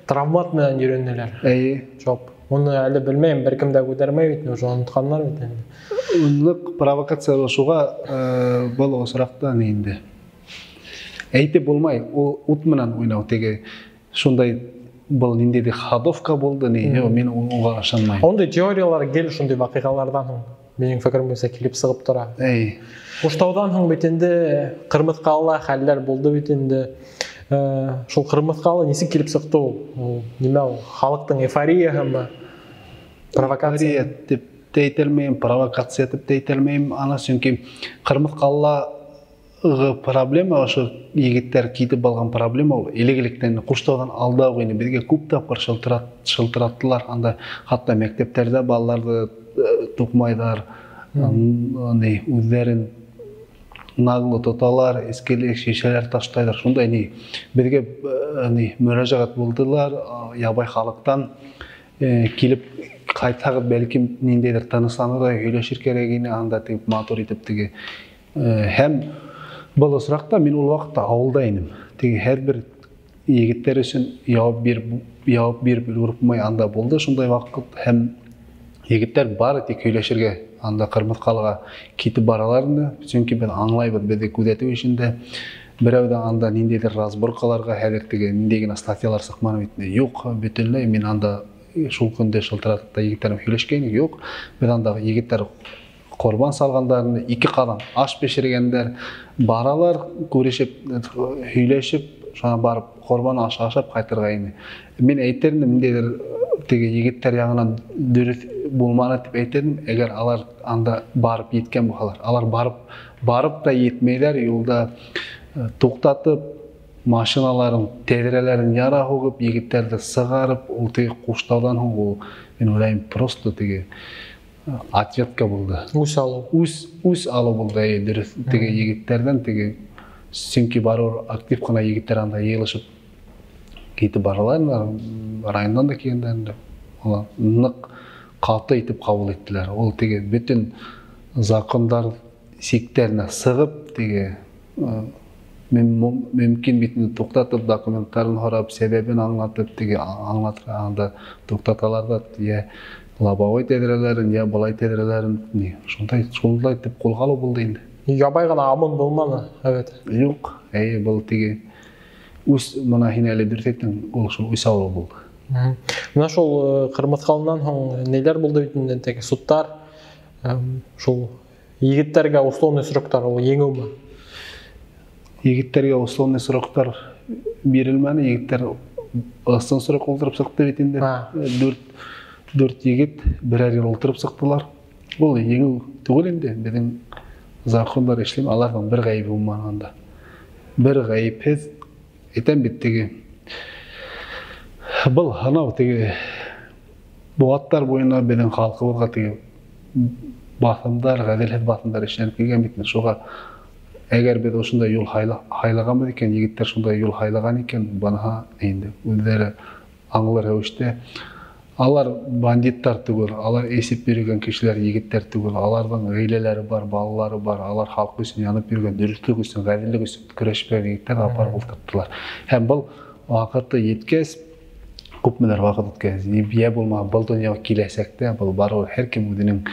травмат менән йөрөнөләр. Жоп. Уны әле белмәйем, бер кем дә күтәрмәй бит, уже онотҡандар бит инде. Ныҡ провокация шуға был осраҡта ни инде. Әйтеп булмай, ул ут менән уйнау теге шундай был ниндәйҙер ходовка булды, ни, юҡ, мин уға ышанмайым. Ундай теориялар гел шундай ваҡиғаларҙан һуң, минең фекерем буйынса килеп сығып тора. Ҡуштауҙан һуң бит инде Ҡырмыҫҡалыла хәлдәр булды бит инде. Шул Ҡырмыҫҡалы нисек килеп сыҡты ул? Ул нимә ул? Халыҡтың эйфорияһымы? Провокация? Эйфория тип тә әйтә алмайым, провокация тип тә әйтә алмайым. Ана, сөнки Ҡырмыҫҡалылағы проблема, ошо егеттәр китеп алған проблема ул элек-электән Ҡуштауҙан алда уҡ ине. Беҙгә күп тапҡыр шылтыраттылар. Анда хатта мәктәптәрҙә балаларҙы туҡмайҙар, үҙҙәрен нагло тоталар, эскелек шешәләр ташлайҙар. Шундай ни беҙгә ни мөрәжәғәт булдылар, ябай халыҡтан килеп ҡайтһағыҙ, бәлкем ниндәйҙер тынысланыр, һөйләшер кәрәк ине анда тип матур итеп теге. Һәм был осраҡта мин ул ваҡытта ауылда инем. Теге һәр бер егеттәр өсөн яуап биреп өлгөрөп анда булды шундай ваҡыт. Һәм егеттәр бары тик һөйләшергә анда Ҡырмыҫҡалыға китеп баралар инде. Сөнки беҙ аңлайбыҙ, беҙҙе күҙәтеү эшендә Берәү ҙә анда ниндәйҙер разборкаларға хәҙер теге ниндәй генә статьялар сыҡманы бит. Юҡ, бөтөнләй мин анда шул көндө шылтыратып та егеттәрем һөйләшкәйнек, юҡ. Беҙ анда егеттәр ҡорбан салғандарын, 2 ҡаҙан аш бешергәндәр, баралар, күрешеп, һөйләшеп, шуна барып ҡорбан аш ашап ҡайтырға ине. Мин әйтер инем, ниндәйҙер теге егеттәр яғынан дөрөҫ булманы тип әйтер инем, әгәр алар анда барып еткән булһалар. Алар барып та етмәйҙәр, юлда туҡтатып, машиналарын, тәҙрәләрен яра һуғып, егеттәрҙе сығарып, ул теге ҡуштауҙан һуң ул, мин уйлайым, просто теге ответка булды. Үс алыу. Үс алыу булды, әйе, дөрөҫ. Теге егеттәрҙән теге, сөнки барыбер актив ҡына егеттәр анда йыйылышып китеп баралар, райондан да килгәндәр инде. Улар ныҡ ҡаты итеп ҡабул иттеләр. Ул теге бөтөн закондар сиктәренә сығып, теге, мөмкин бит инде туҡтатып, документтарын һорап, сәбәбен аңлатып, теге аңлатырға анда туҡтаталар ҙа, йә лобовой тәҙрәләрен, йә былай тәҙрәләрен, ни, шундай итеп ҡулға алыу булды инде. Ябай ғына ОМОН булманы, әбет. Юҡ, әйе, был теге үс, бына һин әле дөрөҫ әйттең, ул шул үс алыу булды. Бына шул Ҡырмыҫҡалынан һуң ниләр булды бит инде, теге судтар, шул егеттәргә условный сроктар, ул еңеүме? Егеттәргә условный сроктар бирелмәне, егеттәр ысын срок ултырып сыҡты бит инде. Дүрт егет берәр йыл ултырып сыҡтылар. Ул еңеү түгел инде, беҙҙең закондар эшләй, аларҙың бер ғәйебе булманы анда. Бер ғәйепһеҙ, әйтәм бит теге. Был анау теге быуаттар буйына беҙҙең халҡыбыҙға теге баҫымдар, ғәҙелһеҙ баҫымдар эшләнеп килгән бит. Шуға әгәр беҙ ошондай юл һайлағанбыҙ икән, егеттәр шундай юл һайлаған икән, быныһы инде үҙҙәре аңлы рәүештә. Алар бандиттар түгел, алар эсеп йөрөгән кешеләр, егеттәр түгел, аларҙың ғаиләләре бар, балалары бар, алар халҡ өсөн янып йөрөгән, дөрөҫлөк өсөн, ғәҙеллек өсөн көрәшеп йөрөгән егеттәр апарып ултырттылар. Һәм был ваҡыты еткәс, күпмелер ваҡыт үткәс, йә булмаһа, был донъяға киләсәктә, был барыбер һәр кем үҙенең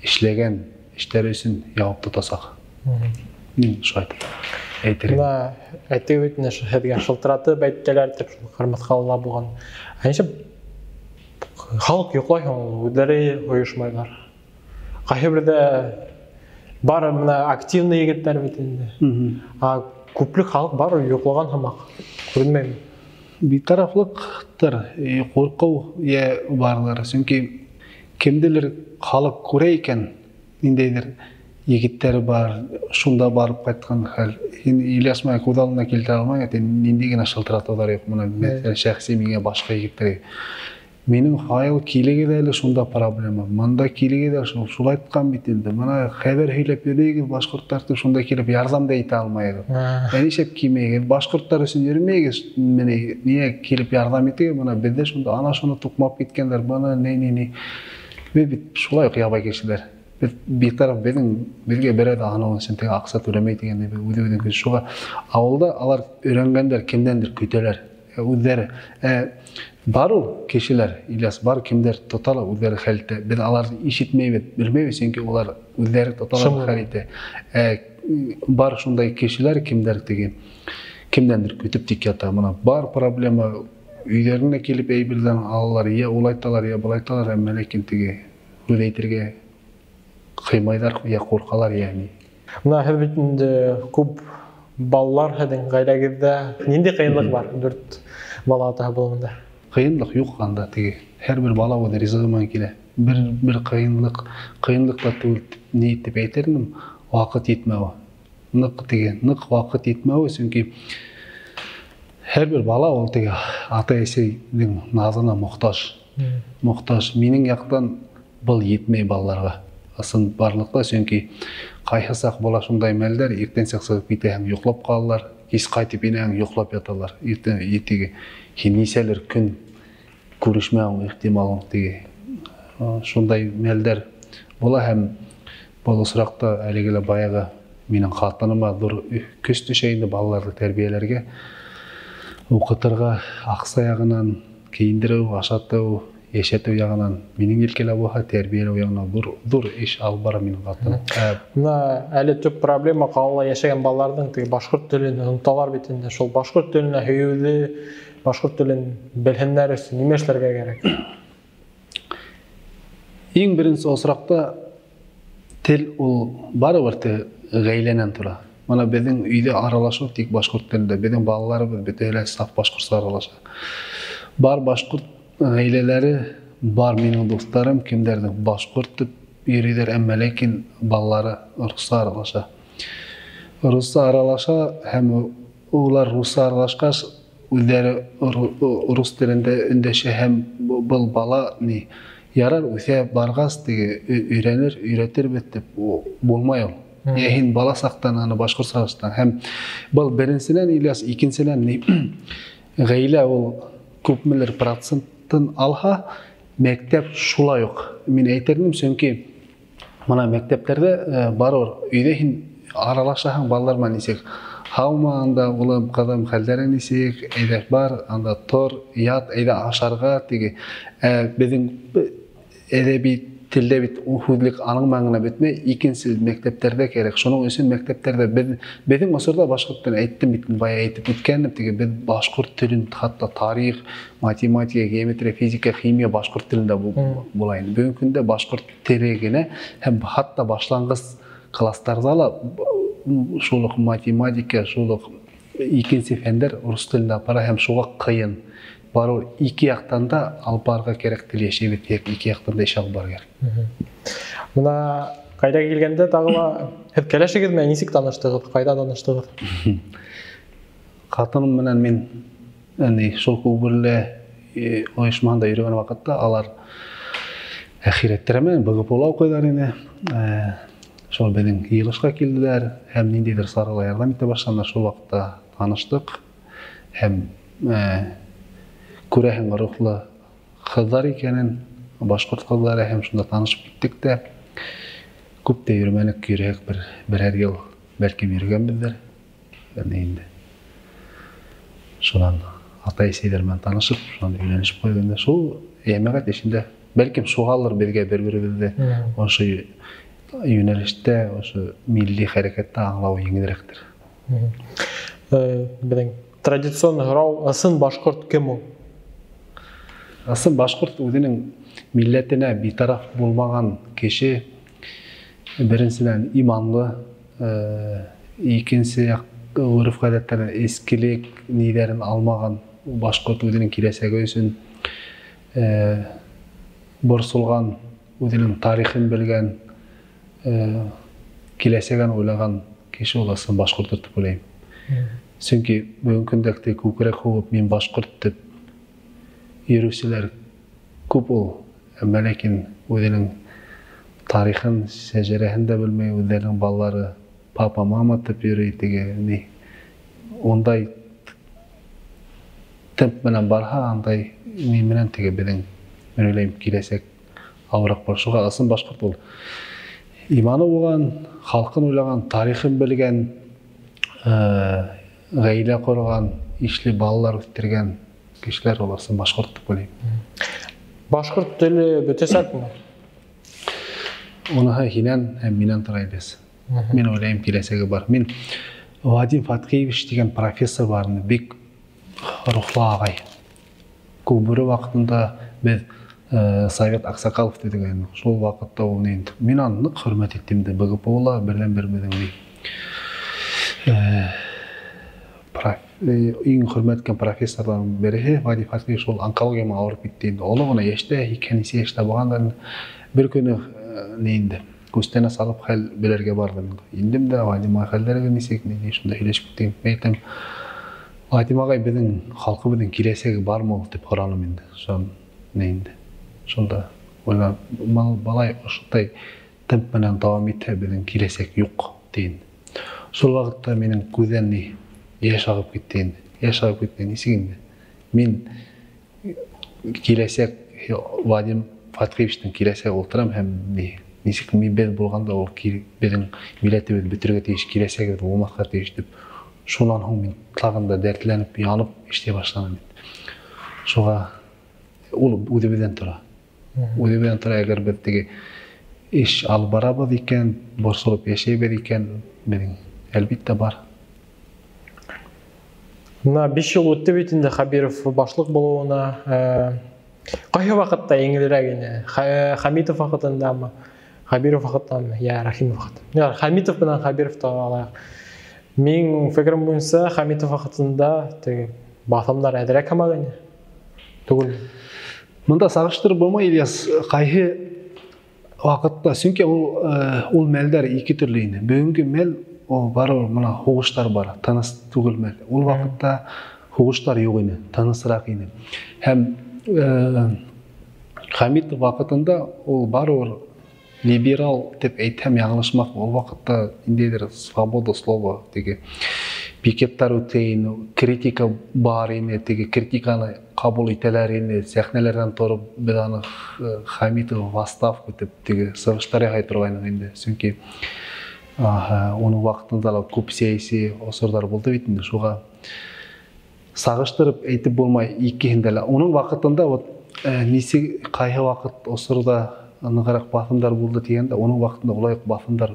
эшләгән эштәре өсөн яуап тотасаҡ. Мин шулай әйтер инем. Бына әйтеп бит инде, һеҙгә шылтыратып әйттеләр тип, шул Ҡырмыҫҡалыла булған. Ә нисек халыҡ йоҡлай һуң ул, үҙҙәре ойошмайҙар. Ҡайһы берҙә бар бына активный егеттәр бит инде. А күплек халыҡ бар йоҡлаған һымаҡ, күренмәйме? Битарафлыҡтыр, ҡурҡыу йә барлыр. Сөнки кемделер халыҡ күрә икән, ниндәйҙер егеттәр бар, шунда барып ҡайтҡан хәл. Һин Ильяс менән күҙ алдына килтерә алмайһың, әйтә, ниндәй генә шылтыратыуҙар юҡ. Бына мәҫәлән, шәхси миңә башҡа егеттәр. Минең файл килегеҙ әле, шунда проблема. Мында килегеҙ әле, шулай әйткән бит инде. Бына хәбәр һөйләп йөрөйһөгөҙ, башҡорттар тип шунда килеп ярҙам да итә алмайһығыҙ. Ә нишләп килмәйһегеҙ? Башҡорттар өсөн йөрөмәйһегеҙ, менә ниңә килеп ярҙам итегеҙ? Бына беҙҙә шунда ана шуны туҡмап киткәндәр, бына ни, ни, ни. Беҙ бит шулай уҡ ябай кешеләр. Беҙ битараф, беҙгә берәү ҙә анау өсөн теге аҡса түләмәй тигәндәй, беҙ үҙебеҙҙең көс. Шуға ауылда алар өйрәнгәндәр, кемдәндер көтәләр. Үҙҙәре. Бар ул кешеләр, Ильяс, бар кемдәр тота ла үҙҙәре хәл итә. Беҙ аларҙы ишетмәйбеҙ, белмәйбеҙ, сөнки улар үҙҙәре тота ла Шымлы. хәл итә. Бар шундай кешеләр, кемдәр теге, кемдәндер көтөп тик ята. Бына бар проблема, өйҙәренә килеп әйберҙән алалар, йә улайталар, йә былайталар, әммә ләкин теге һүҙ әйтергә ҡыймайҙар, йә ҡурҡалар, йә ни. Бына һеҙ бит инде күп балалар һеҙҙең ғаиләгеҙҙә. Ниндәй ҡыйынлыҡ бар 4 бала атаһы булыуында? Ҡыйынлыҡ юҡ анда теге. Һәр бер бала үҙ ризығы менән килә. Бер ҡыйынлыҡ, ҡыйынлыҡ та түгел, ни тип әйтер инем, ваҡыт етмәүе. Ныҡ теге, ныҡ ваҡыт етмәүе, сөнки һәр бер бала ул теге ата-әсәйҙең наҙына мохтаж. Мохтаж. Минең яҡтан был етмәй балаларға. Ысын барлыҡта, сөнки ҡайһы саҡ була шундай мәлдәр, иртәнсәк сығып китәһең, йоҡлап ҡалалар, кис ҡайтып инәһең, йоҡлап яталар. Иртән етеге һин нисәлер көн күрешмәүең ихтимал теге. Шундай мәлдәр була һәм был осраҡта әлеге лә баяғы минең ҡатыныма ҙур көс төшә инде балаларҙы тәрбиәләргә, уҡытырға, аҡса яғынан кейендереү, ашатыу, Йәшәтеү яғынан минең елкәлә булһа, тәрбиәләү яғынан ҙур эш алып бара минең ҡатыным. Бына әле төп проблема ҡалала йәшәгән балаларҙың теге башҡорт телен оноталар бит инде. Шул башҡорт теленә һөйөүҙе, башҡорт телен белһендәр өсөн нимә эшләргә кәрәк? Иң беренсе осраҡта тел ул барыбер ғаиләнән тора. Бына беҙҙең өйҙә аралашыу тик башҡорт телендә. Беҙҙең балаларыбыҙ бөтәһе лә саф башҡортса аралаша. Бар башҡорт ғаиләләре, бар минең дуҫтарым, кемдәрҙең башҡорт тип йөрөйҙәр, әммә ләкин балалары русса аралаша. Русса аралаша һәм улар русса аралашҡас, үҙҙәре рус телендә өндәшә һәм был бала ни ярар үҫә барғас теге өйрәнер, өйрәтербеҙ тип булмай ул. Йә һин бала саҡтан аны башҡортса аралаштың. Һәм был беренсенән, Ильяс, икенсенән ни ғаилә ул күпмелер процентын алһа, мәктәп шулай уҡ. Мин әйтер инем, сөнки бына мәктәптәрҙә барыбер өйҙә һин аралашаһың балалар менән нисек. Һаумы анда, улым, ҡыҙым, хәлдәрең нисек, әйҙә бар, анда тор, ят, әйҙә ашарға теге. Беҙҙең әҙәби телдә бит ул һүҙлек аның менән генә бөтмәй, икенсе мәктәптәрҙә кәрәк. Шуның өсөн мәктәптәрҙә беҙҙең осорҙа башҡорт телен әйттем бит, бая әйтеп үткәнем, теге беҙ башҡорт телен хатта тарих, математика, геометрия, физика, химия башҡорт телендә була инде. Бөгөнгө көндә башҡорт теле генә һәм хатта башланғыс класстарҙа ла шул уҡ математика, шул уҡ икенсе фәндәр рус телендә бара һәм шуға ҡыйын. Барыбер ике яҡтан да алып барырға кәрәк, тел йәшәйбеҙ тип, ике яҡтан да эш алып барырға кәрәк. Бына ҡайҙа килгәндә тағы ла һеҙ кәләшегеҙ менән нисек таныштығыҙ, ҡайҙа таныштығыҙ? Ҡатыным менән мин, шул Күкбүрелә ойошмаһында йөрөгән ваҡытта алар әхирәттәре менән БГПУ-ла уҡыйҙар ине. Шул беҙҙең йыйылышҡа килделәр һәм ниндәйҙер сарала ярҙам итә башланылар. Шул ваҡытта таныштыҡ һәм күрәһең рухлы ҡыҙҙар икәнен, башҡорт ҡыҙҙары, һәм шунда танышып киттек тә. Күп тә йөрөмәнек, йөрөһәк берәр йыл бәлкем йөрөгәнбеҙҙер. Әнә инде. Шунан атай-әсәйҙәр менән танышып, шунан өйләнешеп ҡуйғанда шул йәмәғәт эшендә бәлкем шуғалыр беҙгә бер-беребеҙҙе ошо йүнәлештә, ошо милли хәрәкәттә аңлау еңелерәктер. Беҙҙең традицион һорау, ысын башҡорт кем ул? Ысын башҡорт үҙенең милләтенә битараф булмаған кеше, беренсенән иманлы, икенсе яҡ ғөрөф-ғәҙәттәрен, эскелек ниҙәрен алмаған башҡорт үҙенең киләсәге өсөн борсолған, үҙенең тарихын белгән, киләсәген уйлаған кеше ул ысын башҡорттыр тип уйлайым. Сөнки бөгөнгө көндә күкрәк һуғып мин башҡорт тип йөрөүселәр күп ул, әммә ләкин үҙенең тарихын, шәжәрәһен дә белмәй, үҙҙәренең балалары папа, мама тип йөрөй, теге ни. Ундай темп менән барһа, андай ни менән теге беҙҙең, мин уйлайым, киләсәк ауырыраҡ булыр. Шуға ысын башҡорт ул иманы булған, халҡын уйлаған, тарихын белгән, ғаилә ҡорған, ишле балалар үҫтергән кешеләр ул ысын башҡорт тип уйлайым. Башҡорт теле бөтәсәкме? Уныһы һинән һәм минән тора, Ильяс. Мин уйлайым, киләсәге бар. Мин Вадим Фатхиевич тигән профессор бар ине, бик рухлы ағай. Күкбүре ваҡытында беҙ Совет Аксакалов тигән инек. Шул ваҡытта ул ни инде. Мин аны ныҡ хөрмәт иттем дә, БГПУ-ла берҙән-бер беҙҙең ни. Иң хөрмәт иткән профессорҙарҙың береһе Вадим Фатхиевич, ул онкология менән ауырып китте инде. Оло ғына йәштә, һикһән нисә йәштә булғандан бер көнө ни инде, күстәнә салып хәл белергә барҙым. Индем дә, Вадим ағай, хәлдәрегеҙ нисек, ни, шунда һөйләшеп киттек. Мин әйтәм, Вадим ағай, беҙҙең халҡыбыҙҙың киләсәге бармы ул тип һораным инде. Шун ни инде. Шунда уйлап, малай ошондай темп менән дауам итһә, беҙҙең киләсәк юҡ тиен. Шул ваҡытта минең күҙҙән ни йәш ағып китте инде. Йәш ағып китте, нисек инде? Мин киләсәк Вадим Фатхиевичтың киләсәге ултырам һәм ни, нисек мин беҙ булғанда ул беҙҙең милләтебеҙ бөтөргә тейеш, киләсәгебеҙ булмаҫҡа тейеш тип. Шунан һуң мин тағын да дәртләнеп, янып эшләй башланым инде. Шуға ул үҙебеҙҙән тора. Үҙебеҙҙән тора, әгәр беҙ теге эш алып барабыҙ икән, борсолоп йәшәйбеҙ икән, беҙҙең әлбиттә бар. Бына 5 йыл үтте бит инде Хәбиров башлыҡ булыуына. Ҡайһы ваҡытта еңелерәк ине? Хәмитов ваҡытындамы? Хәбиров ваҡытындамы? Йә Рәхимов ваҡытында? Йә Хәмитов менән Хәбировты алайыҡ. Минең фекерем буйынса, Хәмитов ваҡытында теге баҫымдар әҙерәк һымаҡ ине. Түгелме? Бында сағыштырып булмай, Ильяс, ҡайһы ваҡытта, сөнки ул мәлдәр ике төрлө ине. Бөгөнгө мәл ул барыбер мына һуғыштар бар, тыныс түгел мәл. Ул ваҡытта һуғыштар юҡ ине, тынысыраҡ ине. Һәм Хәмитов ваҡытында ул барыбер либерал тип әйтһәм яңылышмаҫ. Ул ваҡытта ниндәйҙер свобода слова теге пикеттар үтә ине, критика бар ине, теге критиканы ҡабул итәләр ине, сәхнәләрҙән тороп беҙ аны Хәмитов в отставку тип теге сығыштар яһай торғайныҡ инде. Сөнки уның ваҡытында ла күп сәйәси осорҙар булды бит инде, шуға сағыштырып әйтеп булмай икеһендә лә. Уның ваҡытында вот нисек ҡайһы ваҡыт осорҙа нығыраҡ баҫымдар булды тигәндә, уның ваҡытында улай уҡ баҫымдар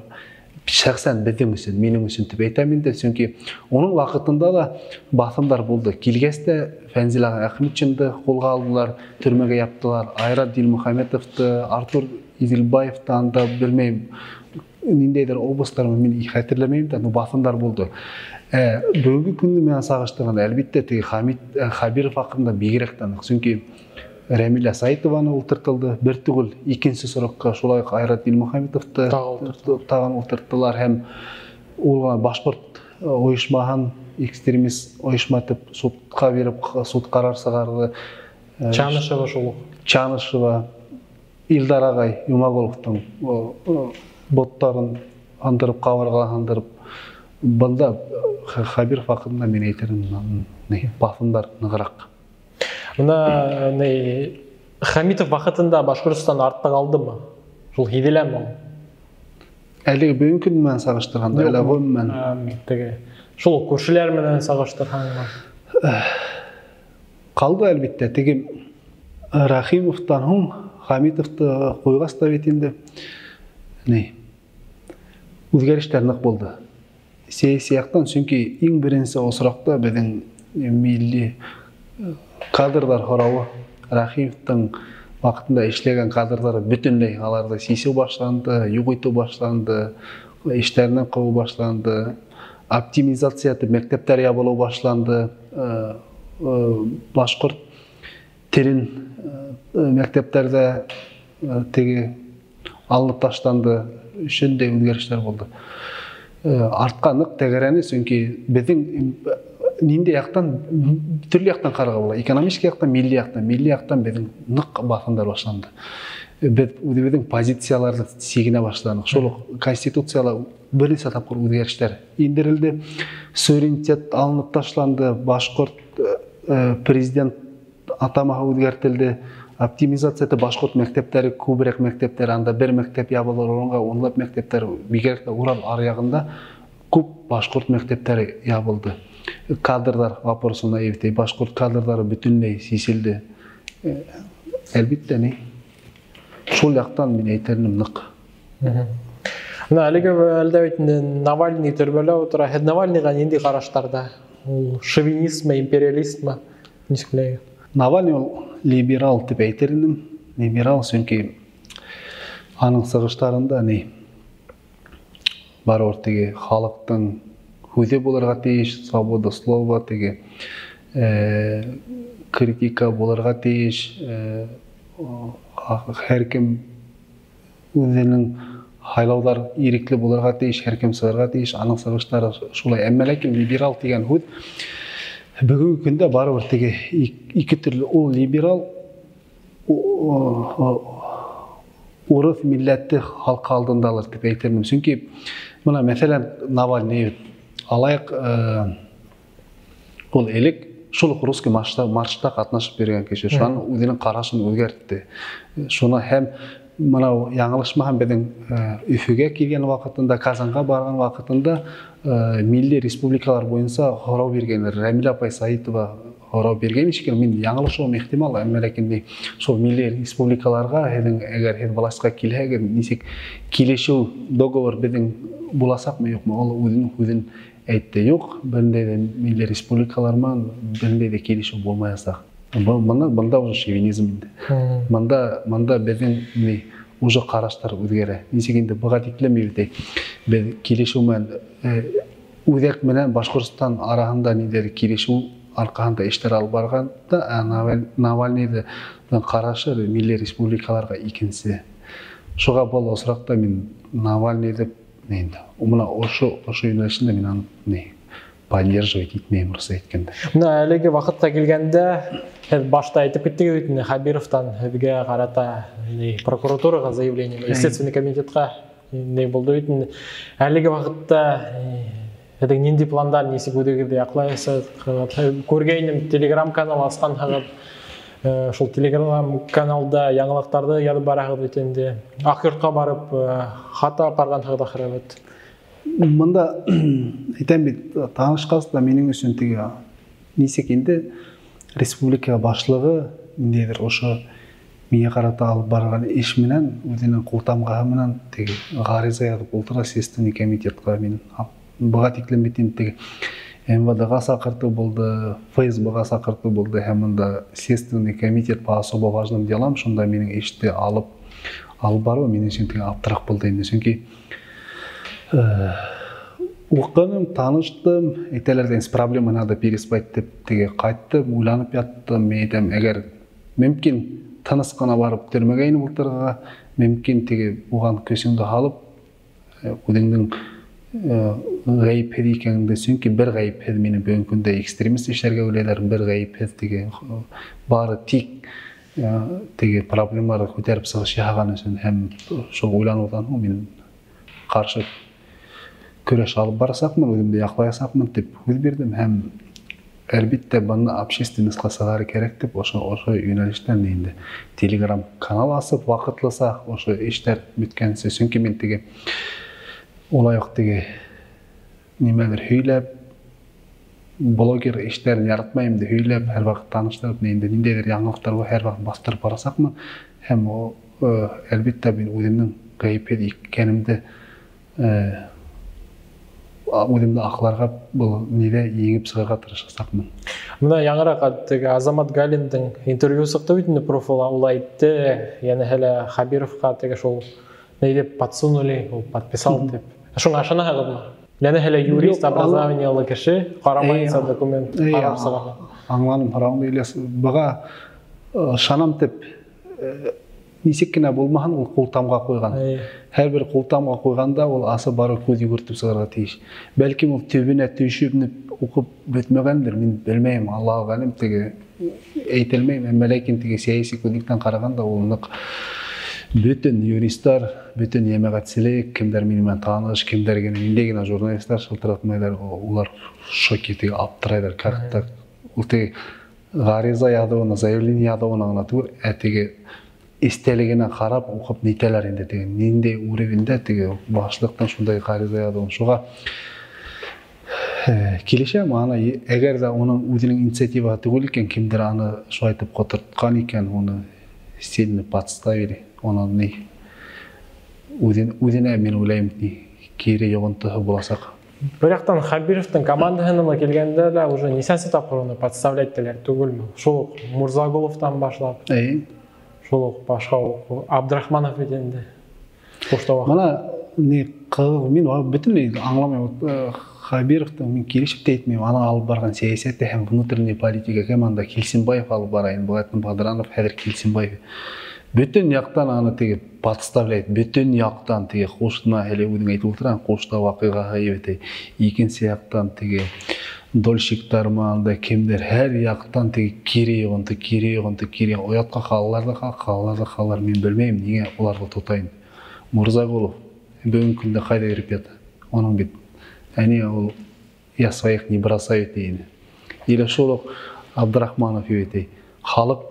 шәхсән беҙҙең өсөн, минең өсөн тип әйтәм инде, сөнки уның ваҡытында ла баҫымдар булды. Килгәс тә Фәнзил ағай Әхмәтшинды ҡулға алдылар, төрмәгә яптылар, Айрат Дилмөхәмәтовты, Артур Иҙелбаевты анда белмәйем, ниндәйҙер областар, мин хәтерләмәйем дә, но баҫымдар булды. Бөгөнгө көндө менән сағыштырғанда, әлбиттә, теге Хәбиров хаҡында бигерәк тә ныҡ, сөнки Рәмилә Саитованы ултыртылды, бер түгел, икенсе срокка шулай уҡ Айрат Дилмөхәмәтовты тағын ултырттылар һәм ул ғына башҡорт ойошмаһын экстремист ойошма тип судҡа биреп, суд ҡарар сығарҙы. Чанышева шул уҡ. Чанышева, Илдар ағай Юмағоловтың боттарын һындырып, ҡабырғаһын һындырып, бында Хәбиров хаҡында мин әйтерем, баҫымдар нығыраҡ. Бына Хәмитов ваҡытында Башҡортостан артта ҡалдымы? Шул һиҙеләме ул? Әлеге бөгөнгө көн менән сағыштырғанда, әле ғөмүмән. Теге шул күршеләр менән сағыштырһаңмы? Ҡалды әлбиттә. Теге Рәхимовтан һуң Хәмитовты ҡуйғас та бит инде үҙгәрештәр ныҡ булды. Сәйәси яҡтан, сөнки иң беренсе осраҡта беҙҙең милли кадрҙар һорауы, Рәхимовтың ваҡытында эшләгән кадрҙары бөтөнләй аларҙы сисеү башланды, юҡ итеү башланды, эштәренән ҡыуыу башланды, оптимизация тип мәктәптәр ябылыу башланды, башҡорт телен мәктәптәрҙә теге алынып ташланды, ошондай үҙгәрештәр булды. Артҡа ныҡ тәгәрәне, сөнки беҙҙең ниндәй яҡтан, төрлө яҡтан ҡарарға була, экономический яҡтан, милли яҡтан, милли яҡтан беҙҙең ныҡ баҫымдар башланды. Беҙ үҙебеҙҙең позицияларҙы сигенә башланыҡ. Шул уҡ конституцияла бер нисә тапҡыр үҙгәрештәр индерелде, суверенитет алынып ташланды, башҡорт президент атамаһы үҙгәртелде, оптимизация итеп башҡорт мәктәптәре, күберәк мәктәптәр, анда бер мәктәп ябылыр урынға унлап мәктәптәр, бигерәк тә Урал аръяғында күп башҡорт мәктәптәре ябылды. Кадрҙар вопросына әйтәй, башҡорт кадрҙары бөтөнләй сиселде. Әлбиттә, ни? Шул яҡтан мин әйтер инем ныҡ. Бына әлеге әлдә бит инде Навальный төрмәлә ултыра. Һеҙ Навальныйға ниндәй ҡараштарҙа? Ул шовинистмы, империалистмы? Нисек беләһегеҙ? Навальный ул либерал тип әйтер инем. Либерал, сөнки аның сығыштарында ни барыбер теге халыҡтың һүҙе булырға тейеш, свобода слова, теге критика булырға тейеш, һәр кем үҙенең һайлауҙар ирекле булырға тейеш, һәр кем сығырға тейеш, аның сығыштары шулай. Әммә ләкин либерал тигән һүҙ бөгөнгө көндә барыбер теге ике төрлө. Ул либерал урыҫ милләте халҡы алдындалыр тип әйтермен. Сөнки бына мәҫәлән Навальный алайыҡ, ул элек шул уҡ русский маршта ҡатнашып йөрөгән кеше, шунан үҙенең ҡарашын үҙгәртте. Шуны һәм мына яңылышмаһам, беҙҙең Өфөгә килгән ваҡытында, Казанға барған ваҡытында милли республикалар буйынса һорау биргәннәр. Рәмилә апай Саитова һорау биргән шикелле, мин яңылышыуым ихтимал, әммә ләкин шул милли республикаларға һеҙҙең, әгәр һеҙ властьҡа килһәгеҙ, нисек килешеү, договор беҙҙең буласаҡмы, юҡмы, ул үҙенең һүҙен әйтте. Юҡ, бындай ҙа милли республикалар менән бындай ҙа килешеү булмаясаҡ. Бында уже шовинизм инде. Бында беҙҙең ни уже ҡараштар үҙгәрә. Нисек инде быға тиклем бит беҙ килешеү менән үҙәк менән Башҡортостан араһында ниҙәр килешеү арҡаһында эштәр алып барған да, Навальныйҙың ҡарашы милли республикаларға икенсе. Шуға был осраҡта мин Навальныйҙы инде мына ошо йүнәлешендә мин аны ни поддерживать итмәйем, рус әйткәндә. Мына әлеге ваҡытҡа килгәндә, һеҙ башта әйтеп киттегеҙ бит инде, Хәбировтан һеҙгә ҡарата прокуратураға заявление, Следственный комитетҡа ни булды бит инде. Әлеге ваҡытта һеҙҙең ниндәй пландар, нисек үҙегеҙҙе яҡлайһығыҙ? Күргәйнем, телеграм-канал асҡанһығыҙ. Шул телеграм-каналда яңылыҡтарҙы яҙып бараһығыҙ бит инде. Аҡ йортҡа барып, хат апарғанһығыҙ ахыры бит. Бында әйтәм бит, танышҡас та минең өсөн теге нисек инде республика башлығы ниндәйҙер ошо миңә ҡарата алып барған эш менән, үҙенең ҡултамғаһы менән теге ғариза яҙып ултыра Следственный комитетҡа. Мин быға тиклем бит инде теге МВД-ға саҡыртыу булды, ФСБ-ға саҡыртыу булды, һәм бында Следственный комитет по особо важным делам, шунда минең эште алып барыу минең өсөн теге аптыраҡ булды инде. Сөнки уҡыным, таныштым, әйтәләр дә, с проблемой надо переспать тип теге ҡайттым, уйланып яттым. Мин әйтәм, әгәр мөмкин тыныс ҡына барып төрмәгә инеп ултырырға, мөмкин теге уған көсөңдө һалып, үҙеңдең ғәйепһеҙ икәнеңде, сөнки бер ғәйепһеҙ мине бөгөнгө көндә экстремист эшләргә уйлайҙар, бер ғәйепһеҙ теге бары тик теге проблемаларҙы күтәреп сығыш яһаған өсөн һәм шул уйланыуҙан һуң мин ҡаршы көрәш алып барасаҡмын, үҙемде яҡлаясаҡмын тип һүҙ бирҙем һәм әлбиттә быны общественностьҡа сығарыр кәрәк тип ошо йүнәлештән инде телеграм канал асып ваҡытлыса ошо эштәр бөткәнсе, сөнки мин теге улай уҡ теге нимәлер һөйләп, блогер эштәрен яратмайым инде, һөйләп һәр ваҡыт таныштырып, инде ниндәйҙер яңылыҡтар бар, һәр ваҡыт баҫтырып барасаҡмын һәм әлбиттә мин үҙемдең ғәйепһеҙ икәнемде үҙемде аҡларға, был ниҙә еңеп сығырға тырышасаҡмын. Мына яңыраҡ теге Азамат Галиндың интервью сыҡты бит инде, профила, ул әйтте, йәнә әле Хәбировҡа теге шул ни тип подсунули, ул подписал тип. Шуңа ышанаһығыҙмы? Йәнә әле юрист образованиелы кеше ҡарамайынса документ ҡарап сыға. Аңланым һорауыңды, Ильяс. Быға ышанам тип нисек кенә булмаһын, ул ҡултамға ҡуйған. Һәр бер ҡултамға ҡуйғанда ул асы бары күҙ йүгертеп сығырға тейеш. Бәлкем ул төбөнә төшөп уҡып бөтмәгәндер, мин белмәйем, Аллаһу ғәлим, теге әйтелмәйем, әммә ләкин теге сәйәси күҙлектән ҡарағанда ул ныҡ бөтөн юристар, бөтөн йәмәғәтселек, кемдәр минең менән таныш, кемдәр генә, ниндәй генә журналисттар шылтыратмайҙар, улар шоке теге аптырайҙар, как так? Ул теге ғариза яҙыуына, заявление яҙыуына ғына түгел, ә теге эстәлегенә ҡарап уҡып нитәләр инде, теге ниндәй уровеньдә теге башлыҡтан шундай ғариза яҙыуын. Шуға килешәм, аны әгәр ҙә уның үҙенең инициативаһы түгел икән, кемдер аны шулай итеп ҡотортҡан икән, уны сильно подставили, уны ни үҙенә мин уйлайым, ни кире йоғонтоһо буласаҡ. Бер яҡтан Хәбировтың командаһына ла килгәндә лә уже нисәнсе тапҡыр уны подставлять итәләр түгелме? Шул уҡ Мурзагуловтан башлап. Шул уҡ башҡа уҡ Абдрахманов бит инде. Ҡушта ваҡыт. Мына ни ҡыҙыҡ, мин бөтөнләй аңламайым. Хәбировтың мин килешеп тә әйтмәйем, аны алып барған сәйәсәте һәм внутренний политика кем анда Килсенбаев алып бара инде, Булат Бадранов хәҙер Килсенбаев. Бөтөн яҡтан аны теге подставляет, бөтөн яҡтан теге ҡушна, әле үҙең әйтеп ултыраң, ҡушта ваҡиғаһы бит. Икенсе яҡтан теге дольщиктар анда кемдер, һәр яҡтан теге кире йоғонто, кире йоғонто, кире. Оятҡа ҡалалар ҙа ҡалалар ҙа ҡалалар, мин белмәйем, ниңә уларҙы тотайын. Мурзагулов бөгөнгө көндә ҡайҙа йөрөп ята? Уның бит әне ул я своих не бросаю тейне. Или шул уҡ Абдрахманов бит. Халыҡ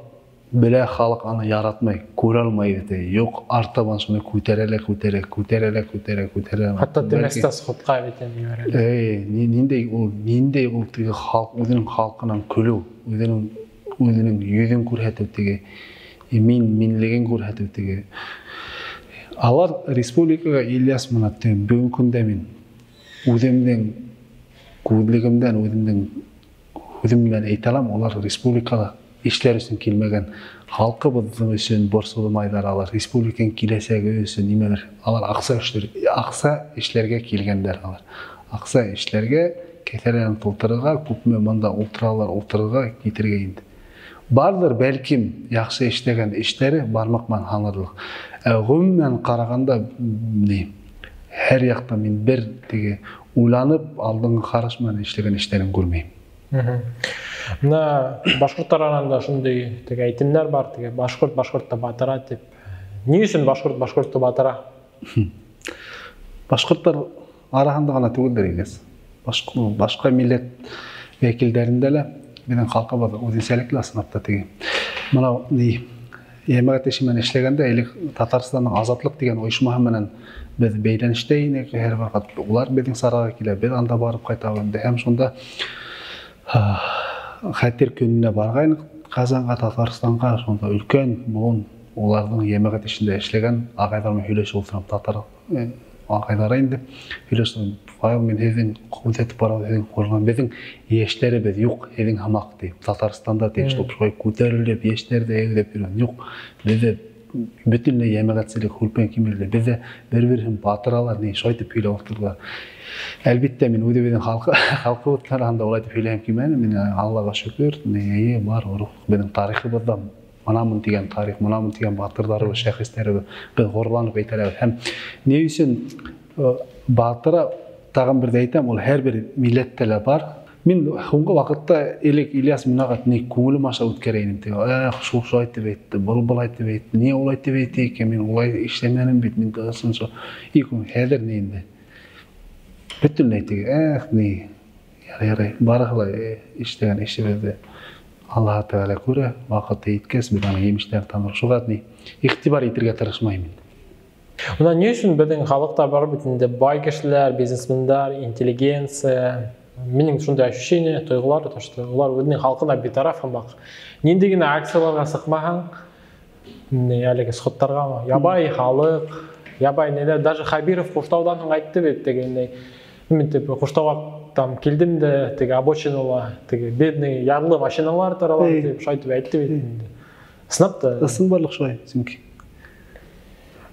Белә халыҡ аны яратмай, күрә алмай бит. Юҡ, артабан шуны күтәрә лә күтәрә, күтәрә лә күтәрә, күтәрә. Хатта темәстә сходҡа бит инде ебәрә. Эй, ниндәй ул, ниндәй ул теге халыҡ, үҙенең халҡынан көлөү, үҙенең йөҙөн күрһәтеү теге, мин-минлеген күрһәтеү теге. Алар республикаға Ильяс мына бөгөн көндә мин үҙемдең күҙлегемдән, үҙемдең һүҙем менән әйтә алам, улар республикала эшләр өсөн килмәгән, халҡыбыҙҙың өсөн борсолмайҙар алар, республиканың киләсәге өсөн нимәлер, алар аҡса эшләргә килгәндәр алар. Аҡса эшләргә, кеҫәләрен тултырырға, күпме бында ултыралар, ултырырға китергә инде. Барҙыр бәлкем яҡшы эшләгән эштәре бармаҡ менән һанарлыҡ. Ә ғөмүмән ҡарағанда, ни, һәр яҡта мин бер теге уйланып, алдынғы ҡараш менән эшләгән эштәрен күрмәйем. Мына башҡорттар араһында шундай теге әйтемдәр бар, теге башҡорт башҡортто батыра тип. Ни өсөн башҡорт башҡортто батыра? Башҡорттар араһында ғына түгелдер, Ильяс. Башҡа милләт вәкилдәрендә лә беҙҙең халҡыбыҙ үҙенсәлекле ысынлап та теге. Мына ни, йәмәғәт эше менән эшләгәндә элек Татарстандың Азатлыҡ тигән ойошмаһы менән беҙ бәйләнештә инек, һәр ваҡыт улар беҙҙең сараға килә, беҙ анда барып ҡайтабыҙ инде. Һәм шунда хәтер көнөнә барғайныҡ Ҡазанға, Татарстанға, шунда өлкән быуын уларҙың йәмәғәт эшендә эшләгән ағайҙар менән һөйләшеп ултырам, татар ағайҙары инде һөйләшеп, Фаил, мин һеҙҙең күҙәтеп барам, һеҙҙең ҡорған беҙҙең йәштәребеҙ юҡ, һеҙҙең һымаҡ ти, Татарстанда ти, шул шулай күтәрелеп, йәштәрҙе әйҙәп йөрөгән юҡ, беҙҙә бөтөнләй йәмәғәтселек һүлпән кимерҙе, беҙҙә бер-береһен батыралар, ни, шулай итеп һөйләп ултырҙылар. Әлбиттә, мин үҙебеҙҙең халҡыбыҙ тураһында улай итеп һөйләгем килмәне, мин Аллаға шөкөр, ни, эйе, бар, рух, беҙҙең тарихыбыҙҙа мынамын тигән тарих, мынамын тигән батырҙарыбыҙ, шәхестәребеҙ, беҙ ғорурланып әйтә алабыҙ. Һәм ни өсөн батыра, тағын бер ҙә әйтәм, ул һәр бер милләттә лә бар. Мин һуңғы ваҡытта элек Ильяс минағат ни күңелем аша үткәрә инем, теге, эх, шул шулай тип әйтте, был былай тип әйтте, ни улай тип әйтте икән, мин улай эшләмәнем бит, мин тағысын шул. И күңел, хәҙер ни инде? Бөтөнләй теге, эх, ни, ярай, ярай, барыһы ла эшләгән эшебеҙҙе Аллаһ Тәғәлә күрә, ваҡыты еткәс, беҙ уның емештәрен таныр. Шуға ни, иғтибар итергә тырышмайым инде. Бына ни өсөн беҙҙең халыҡта бар бит инде бай кешеләр, бизнесмендар, интеллигенция. Минең шундай ощущение, тойғолар, то, что улар үҙенең халҡына битараф һымаҡ. Ниндәй генә акцияларға сыҡмаһаң, ни, әлеге сходтарға, ябай халыҡ, ябай нәләр, даже Хабиров Ҡуштауҙан һуң әйтте бит тигәндәй. Мин тип Ҡуштауға там килдем дә, теге обочинала, теге бедный, ярлы машиналар тарала, тип шулай итеп әйтте бит инде. Ысынлап та. Ысынбарлыҡ шулай, сөнки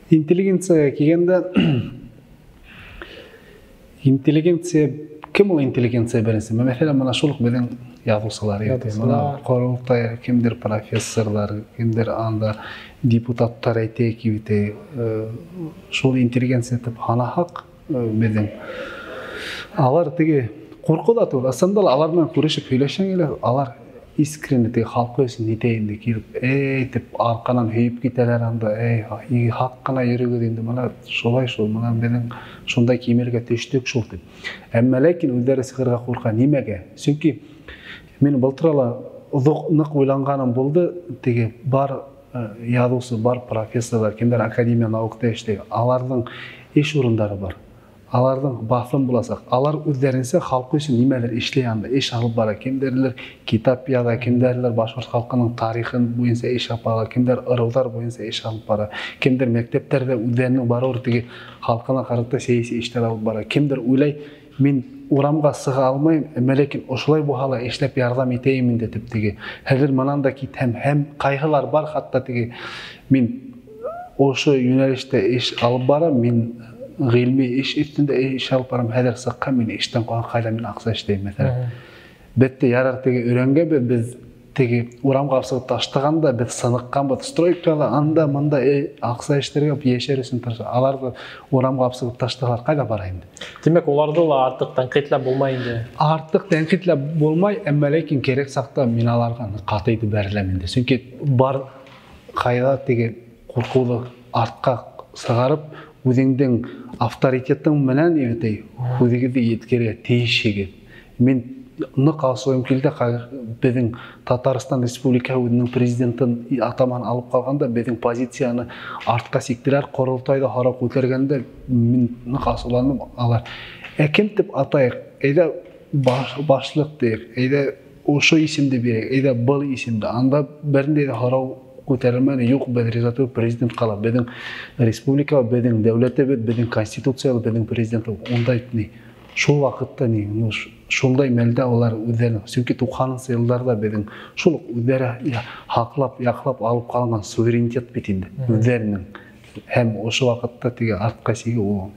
интеллигенция килгәндә, интеллигенция, кем ул интеллигенция беренсе? Мәҫәлән, мына шул уҡ беҙҙең яҙыусылар, Яҙыусылар. Мына ҡоролтай, кемдер профессорҙар, кемдер анда депутаттар әйтәйек бит, шул интеллигенция тип һанаһаҡ, беҙҙең алар теге ҡурҡыу ҙа түгел, ысынлап ла алар менән күрешеп һөйләшһәң әле, алар искренне теге халҡы өсөн итә инде, килеп, эй, тип арҡанан һөйөп китәләр анда, эй, хаҡ ҡына йөрөгөҙ инде, мына шулай шул, мына беҙҙең шундай кимергә төштөк шул тип. Әммә ләкин үҙҙәре сығырға ҡурҡа. Нимәгә? Сөнки мин былтыр ла оҙаҡ ныҡ уйланғаным булды, теге бар яҙыусы, бар профессорҙар, кемдәр академия наукта эшләй, аларҙың эш урындары бар. Аларҙың баҫым буласаҡ. Алар үҙҙәренсә халҡы өсөн нимәлер эшләй анда, эш алып бара. Кемдәрлер китап яҙа, кемдәрлер башҡорт халҡының тарихын буйынса эш алып бара, кемдәр ырыуҙар буйынса эш алып бара, кемдәр мәктәптәрҙә үҙҙәренең барыуыр теге халҡына ҡарата сәйәси эштәр алып бара. Кемдер уйлай, мин урамға сыға алмайым, әммә ләкин ошолай булһа ла эшләп ярҙам итәйем инде тип теге. Хәҙер мынан да китһәм, һәм ҡайһылар бар, хатта теге мин ошо йүнәлештә эш алып барам, мин ғилми эш өҫтөндә эш алып барам, хәҙер сыҡҡан мин эштән ҡалған, ҡайҙа мин аҡса эшләйем, мәҫәлән. Бетте, ярар теге өйрәнгәнбеҙ, беҙ теге урамға сығып ташлағанда беҙ сыныҡҡанбыҙ, стройкала анда мында аҡса эшләргә йәшәр өсөн тырыша. Аларҙы урамға сығып ташлағандар ҡайҙа бара инде? Тимәк, уларҙы ла артыҡ тәнҡитләп булмай инде. Артыҡ тәнҡитләп булмай, әммә ләкин кәрәк саҡта мин аларға ҡаты итеп бәреләм инде. Сөнки бар ҡайҙа теге ҡурҡыуҙы артҡа сығарып, үҙеңдең авторитетың менән ебетей, үҙегеҙҙе еткерергә тейешһегеҙ. Мин ныҡ асыуым килде, беҙҙең Татарстан Республикаһы үҙенең президентын атаман алып ҡалғанда беҙҙең позицияны артҡа сиктеләр, ҡоролтайҙа һорау күтәргәндә мин ныҡ асыуландым. Алар ә кем тип атайыҡ, әйҙә башлыҡ тиек, әйҙә ошо исемде бирәйек, әйҙә был исемде. Анда бер ниндәй ҙә һорау күтәрелмәне. Юҡ, беҙ риза түгел, президент ҡала, беҙҙең республика, беҙҙең дәүләтебеҙ, беҙҙең конституция, беҙҙең президент. Ундай ни шул ваҡытта ни, шундай мәлдә улар үҙҙәрен, сөнки 90-нсы йылдарҙа беҙҙең шул уҡ үҙҙәре һаҡлап, яҡлап алып ҡалынған суверенитет бит инде үҙҙәренең. Һәм ошо ваҡытта теге артҡа сиге ул.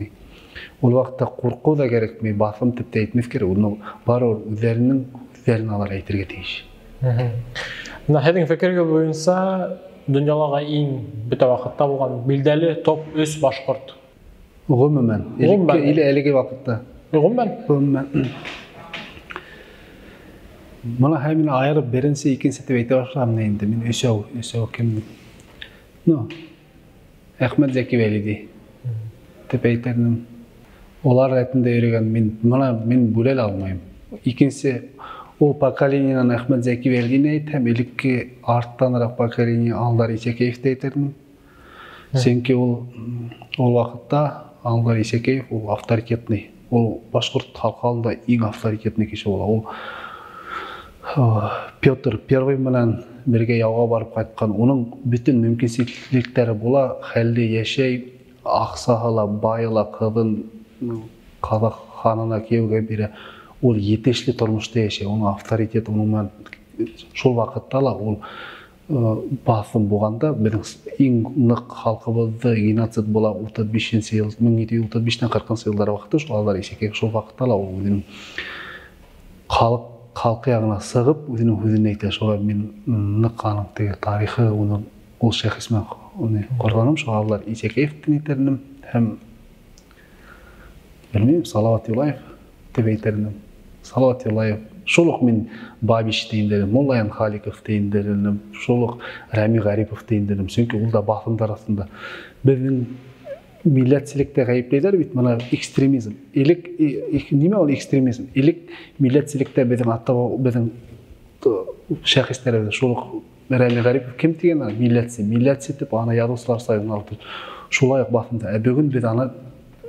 Ул ваҡытта ҡурҡыу ҙа кәрәкмәй, баҫым тип тә әйтмәҫ кәрәк. Уны барыбер үҙҙәренең һүҙҙәрен алар әйтергә тейеш. Бына һеҙҙең фекерегеҙ буйынса донъялағы иң бөтә ваҡытта булған билдәле топ 3 башҡорт. Ғөмүмән, или әлеге ваҡытта. Ғөмүмән. Ғөмүмән. Бына һәм мин айырып беренсе, икенсе тип әйтә башланым инде. Мин өсәү кем? Ну, Әхмәт Зәки Вәлиди тип әйтер инем. Улар рәтендә йөрөгән мин, бына мин бүлә лә алмайым. Икенсе ул поколениенан Әхмәт Зәки Вәлидине әйтһәм, элекке арттаныраҡ поколение Алдар Исәкәевте әйтер инем. Сөнки ул ваҡытта Алдар Исәкәев ул авторитетный. Ул башҡорт халҡы алдында иң авторитетный кеше була. Ул Петр Первый менән бергә яуға барып ҡайтҡан. Уның бөтөн мөмкинселектәре була, хәлле йәшәй, аҡсаһы ла, байы ла, ҡыҙын ҡаҙаҡ ханына кейәүгә бирә. Ул етешле тормошта йәшәй, уның авторитеты, уның менән шул ваҡытта ла ул баҫым булғанда беҙҙең иң ныҡ халҡыбыҙҙы геноцид була 35-нсе йыл, 1735-тән 40-нсы йылдар ваҡыты шул Алдар Исәкәев шул ваҡытта ла ул үҙенең халҡы яғына сығып үҙенең һүҙен әйтә. Шуға мин ныҡ аның теге тарихы, уның ул шәхес менән уны ҡорғаным, шуға Алдар Исәкәевтен әйтер инем. Һәм белмәйем, Салават Юлаев тип әйтер инем. Салават Юлаев. Шул уҡ мин Бабич тейендер, Муллаян Халиков тейендер, шул уҡ Рәми Ғарипов тейендер. Сөнки ул да баҫымдар аҫтында. Беҙҙең милләтселектә ғәйепләйҙәр бит, бына экстремизм. Элек нимә ул экстремизм? Элек милләтселектә беҙҙең ата беҙҙең шәхестәребеҙ шул уҡ Рәми Ғарипов кем тигән? Милләтсе, милләтсе тип аны яҙыусылар союзына алып. Шулай уҡ баҫымда. Ә бөгөн беҙ аны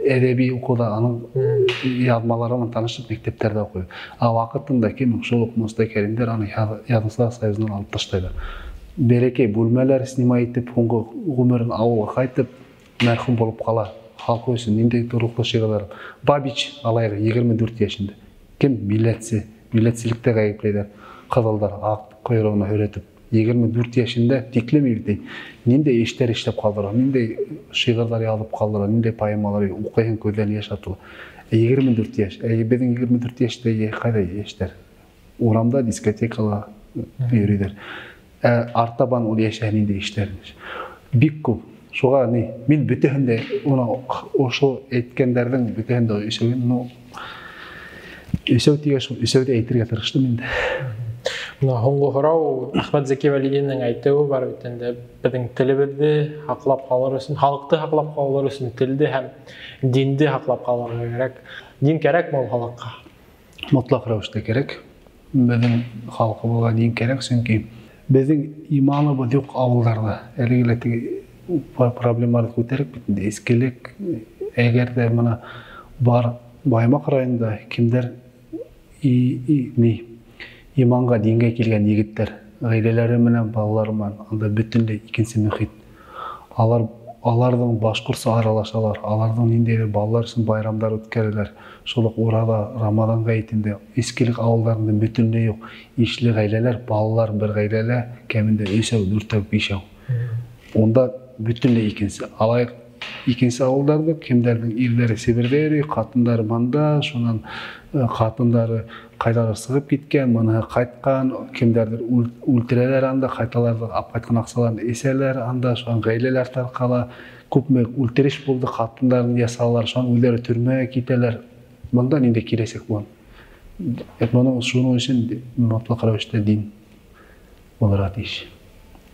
әҙәби уҡыуҙа аның яҙмалары менән танышып мәктәптәрҙә уҡыйбыҙ. Ә ваҡытында кем шул уҡ Мостай Кәримдәр аны яҙыусылар союзынан алып ташлайҙар. Бәләкәй бүлмәләр снимай итеп, һуңғы ғүмерен ауылға ҡайтып, мәрхүм булып ҡала. Халҡы өсөн ниндәй рухлы шиғырҙар. Бабич алайғы 24 йәшендә. Кем милләтсе, милләтселектә ғәйепләйҙәр. Ҡыҙылдар аҡ ҡойроғона һөйрәтеп 24 йәшендә тиклем бит. Ниндәй эштәр эшләп ҡалдыра, ниндәй шиғырҙар яҙып ҡалдыра, ниндәй поэмалар уҡыйһың, күҙҙән йәш атыла. 24 йәш. Беҙҙең 24 йәштә ҡайҙа йәштәр? Урамда, дискотекала йөрөйҙәр. Ә артабан ул йәшәһә ниндәй эштәр? Бик күп. Шуға ни, мин бөтәһен дә уны ошо әйткәндәрҙең бөтәһен дә өсәүен, ну, өсәү тигәс, шул өсәүҙе әйтергә тырыштым инде. Бына һуңғы һорау, Әхмәт Зәки Вәлидинең әйтеүе бар бит инде, беҙҙең телебеҙҙе һаҡлап ҡалыр өсөн, халыҡты һаҡлап ҡалыр өсөн телде һәм динде һаҡлап ҡалырға кәрәк. Дин кәрәкме ул халыҡҡа? Мотлаҡ рәүештә кәрәк. Беҙҙең халҡыбыҙға дин кәрәк, сөнки беҙҙең иманыбыҙ юҡ ауылдарҙа. Әлеге лә теге проблемаларҙы күтәреп бит инде, эскелек, әгәр ҙә бына бар Баймаҡ районында кемдәр ни иманға, дингә килгән егеттәр, ғаиләләре менән, балалары менән, анда бөтөнләй икенсе мөхит. Алар аларҙың башҡортса аралашалар, аларҙың ниндәйҙер балалар өсөн байрамдар үткәрәләр. Шул уҡ Ураҙа, Рамаҙан ғәйетендә эскелек ауылдарында бөтөнләй юҡ. Ишле ғаиләләр, балалар бер ғаиләлә кәмендә өсәү, дүртәү, бишәү. Унда бөтөнләй икенсе. Алайыҡ икенсе ауылдарҙа кемдәрҙең ирҙәре Себерҙә йөрөй, ҡатындары бында, шунан ҡатындары ҡайҙалыр сығып киткән, быныһы ҡайтҡан, кемдәрҙер үлтерәләр анда, ҡайталар, алып ҡайтҡан аҡсаларын эсәләр анда, шунан ғаиләләр тарҡала, күпме үлтереш булды, ҡатындарын ясалар, шунан үҙҙәре төрмәгә китәләр. Бында ниндәй киләсәк була? Бының шуның өсөн мотлаҡ рәүештә дин булырға тейеш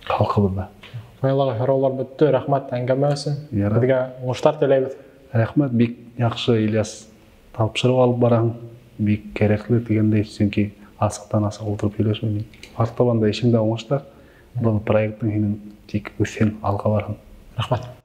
халҡыбыҙҙа. Майлаға һораулар бөттө, рәхмәт әңгәмә өсөн. Беҙгә уңыштар теләйбеҙ. Рәхмәт, бик яҡшы, Ильяс, тапшырыу алып бараһың. Бик кәрәкле тигәндәй, сөнки асыҡтан-асыҡ ултырып һөйләшеү. Артабан да эшеңдә уңыштар. Был проекттың һинең тик үҫһен, алға барһын. Рәхмәт.